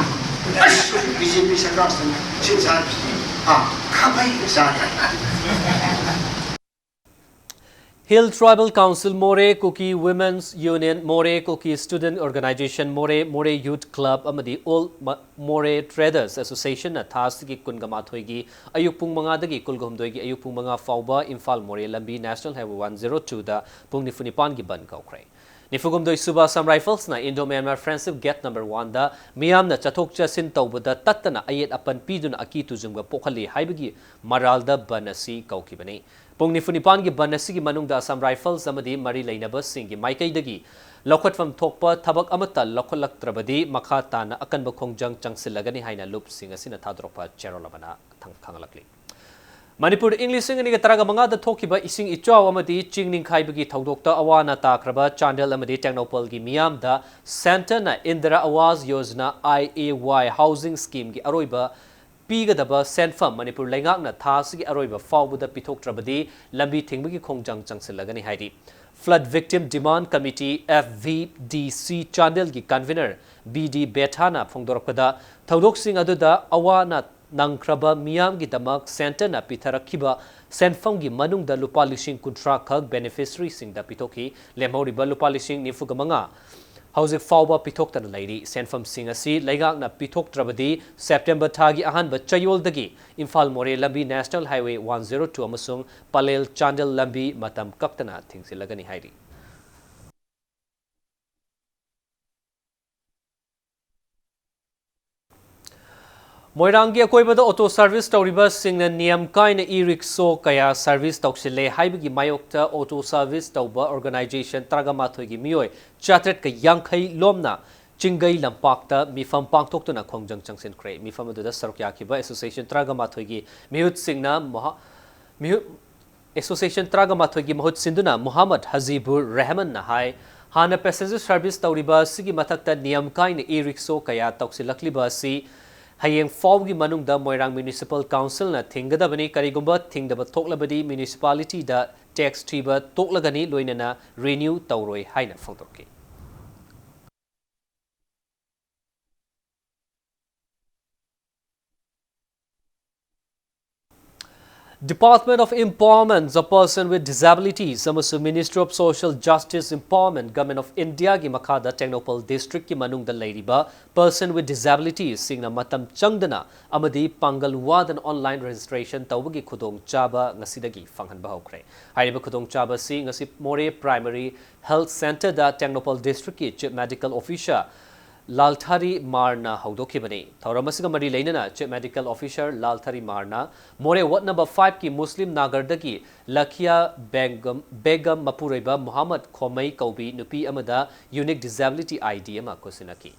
ꯑꯁ, ꯍꯧꯖꯤꯛ ꯕꯤ ꯖꯦ ꯄꯤ ꯁꯔꯀꯥꯔꯁꯤꯅ ꯁꯤ ꯆꯥꯔꯤꯕꯁꯤꯗꯤ, ꯑꯥ, ꯈꯥꯕꯩꯅ ꯆꯥꯔꯦ꯫ Hill Tribal Council Moreh, Kuki Women's Union Moreh, Kuki Student Organization Moreh, Moreh Youth Club ꯑꯃꯗꯤ All Ma-, Moreh Traders Associationꯅ ꯊꯥ ꯑꯁꯤꯒꯤ ꯀꯨꯟꯒ ꯃꯥꯊꯣꯏꯒꯤ ꯑꯌꯨꯛ ꯄꯨꯡ ꯃꯉꯥꯗꯒꯤ ꯀꯨꯟꯒ ꯍꯨꯝꯗꯣꯏꯒꯤ ꯑꯌꯨꯛ ꯄꯨꯡ ꯃꯉꯥ ꯐꯥꯎꯕ ꯏꯝꯐꯥꯜ ꯃꯣꯔꯦ ꯂꯝꯕꯤ National Highway one zero twoꯗ ꯄꯨꯡ ꯅꯤꯐꯨ ꯅꯤꯄꯥꯟꯒꯤ ꯕꯟ ꯀꯧꯈ꯭ꯔꯦ꯫ ꯅꯤꯐꯨ ꯍꯨꯝꯗꯣꯏ ꯁꯨꯕ Assam Riflesꯅ Indo-Myanmar Friendship Gate number oneꯗ ꯃꯤꯌꯥꯝꯅ ꯆꯠꯊꯣꯛ ꯆꯠꯁꯤꯟ ꯇꯧꯕꯗ ꯇꯠꯇꯅ ꯑꯌꯦꯠ ꯑꯄꯟ ꯄꯤꯗꯨꯅ ꯑꯀꯤ ꯇꯨꯖꯨꯡꯕ ꯄꯣꯛꯍꯜꯂꯤ ꯍꯥꯏꯕꯒꯤ ꯃꯔꯥꯜꯗ ꯕꯟ ꯑꯁꯤ ꯀꯧꯈꯤꯕꯅꯤ꯫ ꯄꯨꯡ ꯅꯤꯐꯨ ꯅꯤꯄꯥꯟꯒꯤ ꯕꯟ ꯑꯁꯤꯒꯤ ꯃꯅꯨꯡꯗ Assam Rifles ꯑꯃꯗꯤ ꯃꯔꯤ ꯂꯩꯅꯕꯁꯤꯡꯒꯤ ꯃꯥꯏꯀꯩꯗꯒꯤ ꯂꯧꯈꯠꯐꯝ ꯊꯣꯛꯄ ꯊꯕꯛ ꯑꯃꯠꯇ ꯂꯧꯈꯠꯂꯛꯇ꯭ꯔꯕꯗꯤ ꯃꯈꯥ ꯇꯥꯅ ꯑꯀꯟꯕ ꯈꯣꯡꯖꯪ ꯆꯪꯁꯤꯜꯂꯒꯅꯤ ꯍꯥꯏꯅ ꯂꯨꯞꯁꯤꯡ ꯑꯁꯤꯅ ꯊꯥꯗꯣꯔꯛꯄ ꯆꯦꯔꯣꯜ ꯑꯃꯅ ꯈꯪ-, ꯈꯪꯍꯜꯂꯛꯂꯤ꯫ ꯃꯅꯤꯄꯨꯔꯗ ꯏꯪ ꯂꯤꯁꯤꯡ ꯑꯅꯤꯒ ꯇꯔꯥꯒ ꯃꯉꯥꯗ ꯊꯣꯛꯈꯤꯕ ꯏꯁꯤꯡ ꯏꯆꯥꯎ ꯑꯃꯗꯤ ꯆꯤꯡ ꯅꯤꯡꯈꯥꯏꯕꯒꯤ ꯊꯧꯗꯣꯛꯇ ꯑꯋꯥ ꯑꯅꯥ ꯇꯥꯈ꯭ꯔꯕ ꯆꯥꯟꯗꯦꯜ ꯑꯃꯗꯤ ꯇꯦꯡꯅꯧꯄꯜꯒꯤ ꯃꯤꯌꯥꯝꯗ Centreꯅ Indira Awas Yojana, I A Y, Housing Schemeꯒꯤ ꯑꯔꯣꯏꯕ ꯄꯤꯒꯗꯕ ꯁꯦꯟꯐꯝ ꯃꯅꯤꯄꯨꯔ ꯂꯩꯉꯥꯛꯅ ꯊꯥ ꯑꯁꯤꯒꯤ ꯑꯔꯣꯏꯕ ꯐꯥꯎꯕꯗ ꯄꯤꯊꯣꯛꯇ꯭ꯔꯕꯗꯤ ꯂꯝꯕꯤ ꯊꯤꯡꯕꯒꯤ ꯈꯣꯡꯖꯪ ꯆꯪꯁꯤꯜꯂꯒꯅꯤ ꯍꯥꯏꯔꯤ꯫ Flood Victim Demand Committee, F V D C, ꯆꯥꯟꯗꯦꯜꯒꯤ convener B D ꯕꯦꯊꯥꯅ ꯐꯣꯡꯗꯣꯔꯛꯄꯗ, ꯊꯧꯗꯣꯛꯁꯤꯡ ꯑꯗꯨꯗ ꯑꯋꯥ ꯑꯅꯥ ꯅꯪꯈ꯭ꯔꯕ ꯃꯤꯌꯥꯝꯒꯤꯗꯃꯛ Centreꯅ ꯄꯤꯊꯔꯛꯈꯤꯕ ꯁꯦꯟꯐꯝꯒꯤ ꯃꯅꯨꯡꯗ ꯂꯨꯄꯥ ꯂꯤꯁꯤꯡ ꯀꯨꯟꯊ꯭ꯔꯥ ꯈꯛ beneficiaryꯁꯤꯡꯗ ꯄꯤꯊꯣꯛꯈꯤ꯫ ꯂꯦꯝꯍꯧꯔꯤꯕ ꯂꯨꯄꯥ ꯂꯤꯁꯤꯡ ꯅꯤꯐꯨꯒ ꯃꯉꯥ ꯍꯧꯖꯤꯛ ꯐꯥꯎꯕ ꯄꯤꯊꯣꯛꯇꯅ ꯂꯩꯔꯤ꯫ ꯁꯦꯟꯐꯝꯁꯤꯡ ꯑꯁꯤ ꯂꯩꯉꯥꯛꯅ ꯄꯤꯊꯣꯛꯇ꯭ꯔꯕꯗꯤ September ꯊꯥꯒꯤ ꯑꯍꯥꯟꯕ ꯆꯌꯣꯜꯗꯒꯤ ꯏꯝꯐꯥꯜ ꯃꯣꯔꯦ ꯂꯝꯕꯤ National Highway one zero two ꯑꯃꯁꯨꯡ ꯄꯂꯦꯜ ꯆꯥꯟꯗꯦꯜ ꯂꯝꯕꯤ ꯃꯇꯝ ꯀꯛꯇꯅ ꯊꯤꯡꯖꯤꯜꯂꯒꯅꯤ ꯍꯥꯏꯔꯤ꯫ ꯃꯣꯏꯔꯥꯡꯒꯤ ꯑꯀꯣꯏꯕꯗ auto service ꯇꯧꯔꯤꯕꯁꯤꯡꯅ ꯅꯤꯌꯝ ꯀꯥꯏꯅ e-rickshaw ꯀꯌꯥ service ꯇꯧꯁꯤꯜꯂꯦ ꯍꯥꯏꯕꯒꯤ ꯃꯥꯌꯣꯛꯇ auto service ꯇꯧꯕ organization ꯇꯔꯥꯒ ꯃꯥꯊꯣꯏꯒꯤ ꯃꯤꯑꯣꯏ ꯆꯥꯇ꯭ꯔꯦꯠꯀ ꯌꯥꯡꯈꯩ ꯂꯣꯝꯅ ꯆꯤꯡꯒꯩ ꯂꯝꯄꯥꯛꯇ ꯃꯤꯐꯝ ꯄꯥꯡꯊꯣꯛꯇꯨꯅ ꯈꯣꯡꯖꯪ ꯆꯪꯁꯤꯟꯈ꯭ꯔꯦ꯫ ꯃꯤꯐꯝ ꯑꯗꯨꯗ ꯁꯔꯨꯛ ꯌꯥꯈꯤꯕ association ꯇꯔꯥꯒ ꯃꯥꯊꯣꯏꯒꯤ ꯃꯤꯍꯨꯠꯁꯤꯡꯅ ꯃꯍꯥ-, ꯃꯤꯍꯨꯠ, association ꯇꯔꯥꯒ ꯃꯥꯊꯣꯏꯒꯤ ꯃꯍꯨꯠ ꯁꯤꯟꯗꯨꯅ ꯃꯨꯍꯝꯃꯗ ꯍꯖꯤꯕꯨꯔ ꯔꯦꯍꯃꯟꯅ ꯍꯥꯏ, ꯍꯥꯟꯅ passenger service ꯇꯧꯔꯤꯕ ꯑꯁꯤꯒꯤ ꯃꯊꯛꯇ ꯅꯤꯌꯝ ꯀꯥꯏꯅ e-rickshaw ꯀꯌꯥ ꯇꯧꯁꯤꯜꯂꯛꯂꯤꯕ ꯑꯁꯤ ꯍꯌꯦꯡ ꯐꯥꯎꯒꯤ ꯃꯅꯨꯡꯗ ꯃꯣꯏꯔꯥꯡ Municipal Councilꯅ ꯊꯤꯡꯒꯗꯕꯅꯤ꯫ ꯀꯔꯤꯒꯨꯝꯕ ꯊꯤꯡꯗꯕ ꯊꯣꯛꯂꯕꯗꯤ municipalityꯗ tax ꯊꯤꯕ ꯇꯣꯛꯂꯒꯅꯤ, ꯂꯣꯏꯅꯅ renew ꯇꯧꯔꯣꯏ ꯍꯥꯏꯅ ꯐꯣꯡꯗꯣꯛꯈꯤ꯫ Department of Empowerment of Person with Disabilities ꯑꯃꯁꯨꯡ Ministry of Social Justice Empowerment, Government of India ꯒꯤ ꯃꯈꯥꯗ ꯇꯦꯡꯅꯧꯄꯜ district ꯀꯤ ꯃꯅꯨꯡꯗ ꯂꯩꯔꯤꯕ person with disabilities ꯁꯤꯡꯅ ꯃꯇꯝ ꯆꯪꯗꯅ ꯑꯃꯗꯤ ꯄꯥꯡꯒꯜ ꯋꯥꯗꯅ online registration ꯇꯧꯕꯒꯤ ꯈꯨꯗꯣꯡꯆꯥꯕ ꯉꯁꯤꯗꯒꯤ ꯐꯪꯍꯟꯕ ꯍꯧꯈ꯭ꯔꯦ꯫ ꯍꯥꯏꯔꯤꯕ ꯈꯨꯗꯣꯡꯆꯥꯕ ꯑꯁꯤ ꯉꯁꯤ ꯃꯣꯔꯦ Primary Health Centre ꯗ ꯇꯦꯡꯅꯧꯄꯜ district ꯀꯤ Chief Medical Officer ꯂꯥꯜꯊꯥꯔꯤ ꯃꯥꯔꯅ ꯍꯧꯗꯣꯛꯈꯤꯕꯅꯤ꯫ ꯊꯧꯔꯝ ꯑꯁꯤꯒ ꯃꯔꯤ ꯂꯩꯅꯅ Chief Medical Officer ꯂꯥꯜꯊꯥꯔꯤ ꯃꯥꯔꯅ ꯃꯣꯔꯦ ward number five ꯀꯤ ꯃꯨꯁꯂꯤꯝ ꯅꯥꯒꯔꯗꯒꯤ ꯂꯈꯤꯌꯥ ꯕꯦꯒꯝ, ꯕꯦꯒꯝ ꯃꯄꯨꯔꯣꯏꯕ ꯃꯨꯍꯝꯃꯗ ꯈꯣꯃꯩ ꯀꯧꯕꯤ ꯅꯨꯄꯤ ꯑꯃꯗ unique disability ID ꯑꯃ ꯈꯨꯠꯁꯤꯟꯅꯈꯤ꯫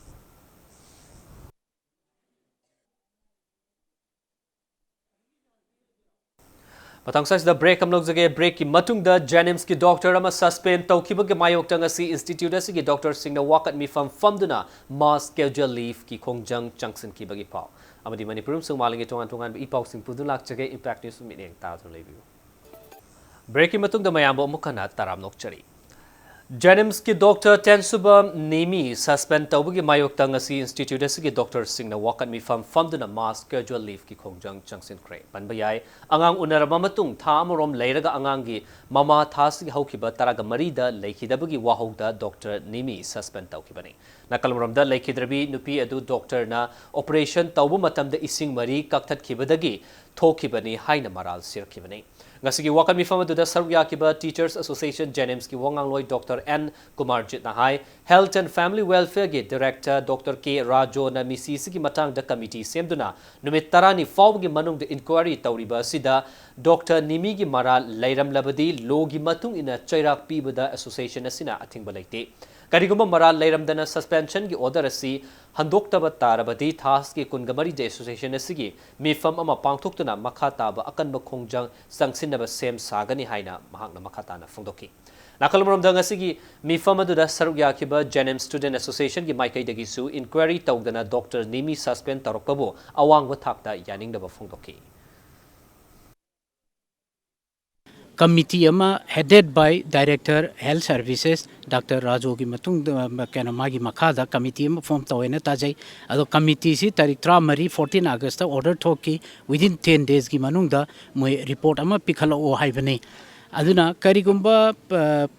ꯃꯇꯥꯡ ꯑꯁꯤꯗ break ꯑꯃ ꯂꯧꯖꯒꯦ꯫ Break ꯀꯤ ꯃꯇꯨꯡꯗ JNIMS ꯀꯤ doctor ꯑꯃ suspend ꯇꯧꯈꯤꯕꯒꯤ ꯃꯥꯌꯣꯛꯇ ꯉꯁꯤ institute ꯑꯁꯤꯒꯤ doctor ꯁꯤꯡꯅ ꯋꯥꯀꯠ ꯃꯤꯐꯝ ꯐꯝꯗꯨꯅ mass casual leave ꯀꯤ ꯈꯣꯡꯖꯪ ꯆꯪꯁꯤꯟꯈꯤꯕꯒꯤ ꯄꯥꯎ꯫ ꯑꯃꯗꯤ ꯃꯅꯤꯄꯨꯔ ꯑꯃꯁꯨꯡ ꯃꯥꯂꯦꯝꯒꯤ ꯇꯣꯉꯥꯟ ꯇꯣꯉꯥꯟꯕ ꯏ ꯄꯥꯎꯁꯤꯡ ꯄꯨꯗꯨꯅ ꯂꯥꯛꯆꯒꯦ꯫ Impact News ꯃꯤꯠꯌꯦꯡ ꯇꯥꯗꯨꯅ ꯂꯩꯕꯤꯌꯨ꯫ Break ꯀꯤ ꯃꯇꯨꯡꯗ ꯃꯌꯥꯝꯕꯨ ꯑꯃꯨꯛ ꯍꯟꯅ ꯇꯔꯥꯝꯅ ꯑꯣꯛꯆꯔꯤ꯫ JNIMS ꯀꯤ doctor ꯇꯦꯟꯁꯨꯕꯝ ꯅꯤꯃꯤ suspend ꯇꯧꯕꯒꯤ ꯃꯥꯌꯣꯛꯇ ꯉꯁꯤ institute ꯑꯁꯤꯒꯤ doctor ꯁꯤꯡꯅ ꯋꯥꯀꯠ ꯃꯤꯐꯝ ꯐꯝꯗꯨꯅ mass casual leave ꯀꯤ ꯈꯣꯡꯖꯪ ꯆꯪꯁꯤꯟꯈ꯭ꯔꯦ꯫ ꯄꯟꯕ ꯌꯥꯏ, ꯑꯉꯥꯡ ꯎꯅꯔꯕ ꯃꯇꯨꯡ ꯊꯥ ꯑꯃꯔꯣꯝ ꯂꯩꯔꯒ ꯑꯉꯥꯡꯒꯤ ꯃꯃꯥ ꯊꯥ ꯑꯁꯤꯒꯤ ꯍꯧꯈꯤꯕ ꯇꯔꯥꯒ ꯃꯔꯤꯗ ꯂꯩꯈꯤꯗꯕꯒꯤ ꯋꯥꯍꯧꯗ doctor ꯅꯤꯃꯤ suspend ꯇꯧꯈꯤꯕꯅꯤ꯫ ꯅꯥꯀꯜ ꯑꯃꯔꯣꯝꯗ ꯂꯩꯈꯤꯗ꯭ꯔꯕꯤ ꯅꯨꯄꯤ ꯑꯗꯨ doctor ꯅ operation ꯇꯧꯕ ꯃꯇꯝꯗ ꯏꯁꯤꯡ ꯃꯔꯤ ꯀꯛꯊꯠꯈꯤꯕꯗꯒꯤ ꯊꯣꯛꯈꯤꯕꯅꯤ ꯍꯥꯏꯅ ꯃꯔꯥꯜ ꯁꯤꯔꯛꯈꯤꯕꯅꯤ꯫ ꯉꯁꯤꯒꯤ ꯋꯥꯀꯠ ꯃꯤꯐꯝ ꯑꯗꯨꯗ ꯁꯔꯨꯛ ꯌꯥꯈꯤꯕ Teachers Association JNIMS ꯀꯤ ꯋꯥꯉꯥꯡꯂꯣꯏ doctor ꯑꯦꯟ ꯀꯨꯃꯥꯔꯖꯤꯠꯅ ꯍꯥꯏ, Health and Family Welfare ꯒꯤ director doctor ꯀꯦ ꯔꯥꯖꯣꯅ ꯃꯤꯁꯤ ꯑꯁꯤꯒꯤ ꯃꯇꯥꯡꯗ committee ꯁꯦꯝꯗꯨꯅ ꯅꯨꯃꯤꯠ ꯇꯔꯥꯅꯤ ꯐꯥꯎꯕꯒꯤ ꯃꯅꯨꯡꯗ inquiry ꯇꯧꯔꯤꯕ ꯑꯁꯤꯗ doctor ꯅꯤꯃꯤꯒꯤ ꯃꯔꯥꯜ ꯂꯩꯔꯝꯂꯕꯗꯤ law ꯒꯤ ꯃꯇꯨꯡ ꯏꯟꯅ ꯆꯩꯔꯥꯛ ꯄꯤꯕꯗ association ꯑꯁꯤꯅ ꯑꯊꯤꯡꯕ ꯂꯩꯇꯦ꯫ ꯀꯔꯤꯒꯨꯝꯕ ꯃꯔꯥꯜ ꯂꯩꯔꯝꯗꯅ suspension ꯒꯤ order ꯑꯁꯤ ꯍꯟꯗꯣꯛꯇꯕ ꯇꯥꯔꯕꯗꯤ ꯊꯥꯁꯀꯤ ꯀꯨꯟꯒ ꯃꯔꯤꯗ association ꯑꯁꯤꯒꯤ ꯃꯤꯐꯝ ꯑꯃ ꯄꯥꯡꯊꯣꯛꯇꯨꯅ ꯃꯈꯥ ꯇꯥꯕ ꯑꯀꯟꯕ ꯈꯣꯡꯖꯪ ꯆꯪꯁꯤꯟꯅꯕ ꯁꯦꯝ ꯁꯥꯒꯅꯤ ꯍꯥꯏꯅ ꯃꯍꯥꯛꯅ ꯃꯈꯥ ꯇꯥꯅ ꯐꯣꯡꯗꯣꯛꯈꯤ꯫ ꯅꯥꯀꯜ ꯑꯃꯔꯣꯝꯗ ꯉꯁꯤꯒꯤ ꯃꯤꯐꯝ ꯑꯗꯨꯗ ꯁꯔꯨꯛ ꯌꯥꯈꯤꯕ JNIMS Student Association ꯒꯤ ꯃꯥꯏꯀꯩꯗꯒꯤꯁꯨ inquiry ꯇꯧꯗꯅ doctor ꯅꯤꯃꯤ suspend ꯇꯧꯔꯛꯄꯕꯨ ꯑꯋꯥꯡꯕ ꯊꯥꯛꯇ ꯌꯥꯅꯤꯡꯗꯕ ꯐꯣꯡꯗꯣꯛꯈꯤ꯫ Committee ꯑꯃ headed by Director Health Services, Doctor ꯔꯥꯖꯨꯒꯤ ꯃꯇꯨꯡꯗ, ꯀꯩꯅꯣ, ꯃꯥꯒꯤ ꯃꯈꯥꯗ committee ꯑꯃ form ꯇꯧꯋꯦꯅ ꯇꯥꯖꯩ꯫ ꯑꯗꯣ committeeꯁꯤ ꯇꯥꯔꯤꯛ ꯇꯔꯥꯃꯔꯤ, fourteen Augustꯇ order ꯊꯣꯛꯈꯤ, within ten daysꯀꯤ ꯃꯅꯨꯡꯗ ꯃꯣꯏ report ꯑꯃ ꯄꯤꯈꯠꯂꯛꯑꯣ ꯍꯥꯏꯕꯅꯤ꯫ ꯑꯗꯨꯅ ꯀꯔꯤꯒꯨꯝꯕ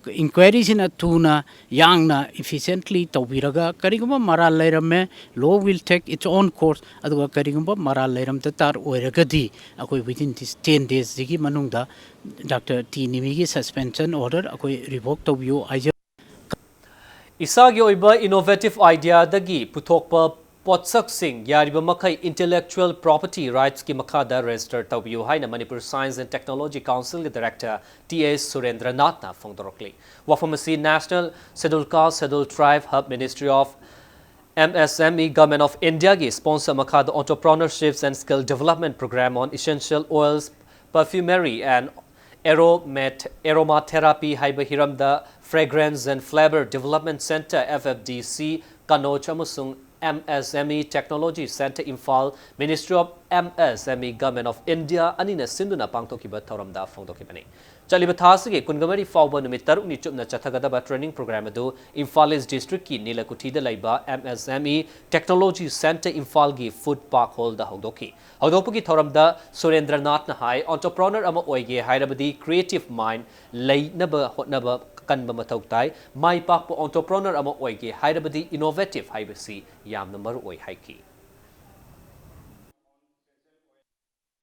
inquiryꯁꯤꯅ ꯊꯨꯅ, ꯌꯥꯡꯅ, efficiently ꯇꯧꯕꯤꯔꯒ, ꯀꯔꯤꯒꯨꯝꯕ ꯃꯔꯥꯜ ꯂꯩꯔꯝꯃꯦ, law will take its own course, ꯑꯗꯨꯒ ꯀꯔꯤꯒꯨꯝꯕ ꯃꯔꯥꯜ ꯂꯩꯔꯝꯗ ꯇꯥꯔ ꯑꯣꯏꯔꯒꯗꯤ ꯑꯩꯈꯣꯏ within this ten daysꯁꯤꯒꯤ ꯃꯅꯨꯡꯗ Doctor ꯇꯤ ꯅꯤꯃꯤꯒꯤ suspension order ꯑꯩꯈꯣꯏ revoke ꯇꯧꯕꯤꯌꯨ ꯍꯥꯏꯖ- ꯏꯁꯥꯒꯤ ꯑꯣꯏꯕ innovative ideaꯗꯒꯤ ꯄꯨꯊꯣꯛꯄ ꯄꯣꯠꯁꯛꯁꯤꯡ ꯌꯥꯔꯤꯕ ꯃꯈꯩ intellectual property rightsꯀꯤ ꯃꯈꯥꯗ register ꯇꯧꯕꯤꯌꯨ ꯍꯥꯏꯅ Manipur Science and Technology Councilꯒꯤ director ꯇꯤ ꯑꯦꯁ ꯁꯨꯔꯦꯟꯗ꯭ꯔꯅꯥꯊꯅ ꯐꯣꯡꯗꯣꯔꯛꯂꯤ꯫ ꯋꯥꯐꯝ ꯑꯁꯤ National Scheduled Caste, Scheduled Tribe Hub, Ministry of M S M E, Government of Indiaꯒꯤ sponsor ꯃꯈꯥꯗ Entrepreneurships and Skill Development Program on Essential Oils, Perfumery and Aromat Aromatherapy ꯍꯥꯏꯕ ꯍꯤꯔꯝꯗ Fragrance and Flavor Development Centre, F F D C, ꯀꯅꯣꯖ ꯑꯃꯁꯨꯡ M S M E Technology Centre, Imphal, Ministry of M S M E, Government of India ꯑꯅꯤꯅ ꯁꯤꯟꯗꯨꯅ ꯄꯥꯡꯊꯣꯛꯈꯤꯕ ꯊꯧꯔꯝꯗ ꯐꯣꯡꯗꯣꯛꯈꯤꯕꯅꯤ꯫ ꯆꯠꯂꯤꯕ ꯊꯥ ꯑꯁꯤꯒꯤ ꯀꯨꯟꯒ ꯃꯔꯤ ꯐꯥꯎꯕ ꯅꯨꯃꯤꯠ ꯇꯔꯨꯛꯅꯤ ꯆꯨꯞꯅ ꯆꯠꯊꯒꯗꯕ training program ꯑꯗꯨ Imphal East Districtꯀꯤ ꯅꯤꯂꯀꯨꯊꯤꯗ ꯂꯩꯕ M S M E Technology Centre, Imphalꯒꯤ Food Park Hallꯗ ꯍꯧꯗꯣꯛꯈꯤ꯫ ꯍꯧꯗꯣꯛꯄꯒꯤ ꯊꯧꯔꯝꯗ ꯁꯨꯔꯦꯟꯗ꯭ꯔꯅꯥꯊꯅ ꯍꯥꯏ, entrepreneur ꯑꯃ ꯑꯣꯏꯒꯦ ꯍꯥꯏꯔꯕꯗꯤ creative mind ꯂꯩꯅꯕ ꯍꯣꯠꯅꯕ ꯀꯟꯕ ꯃꯊꯧ ꯇꯥꯏ꯫ ꯃꯥꯏ ꯄꯥꯛꯄ entrepreneur ꯑꯃ ꯑꯣꯏꯒꯦ ꯍꯥꯏꯔꯕꯗꯤ innovative ꯍꯥꯏꯕꯁꯤ ꯌꯥꯝꯅ ꯃꯔꯨ ꯑꯣꯏ ꯍꯥꯏꯈꯤ꯫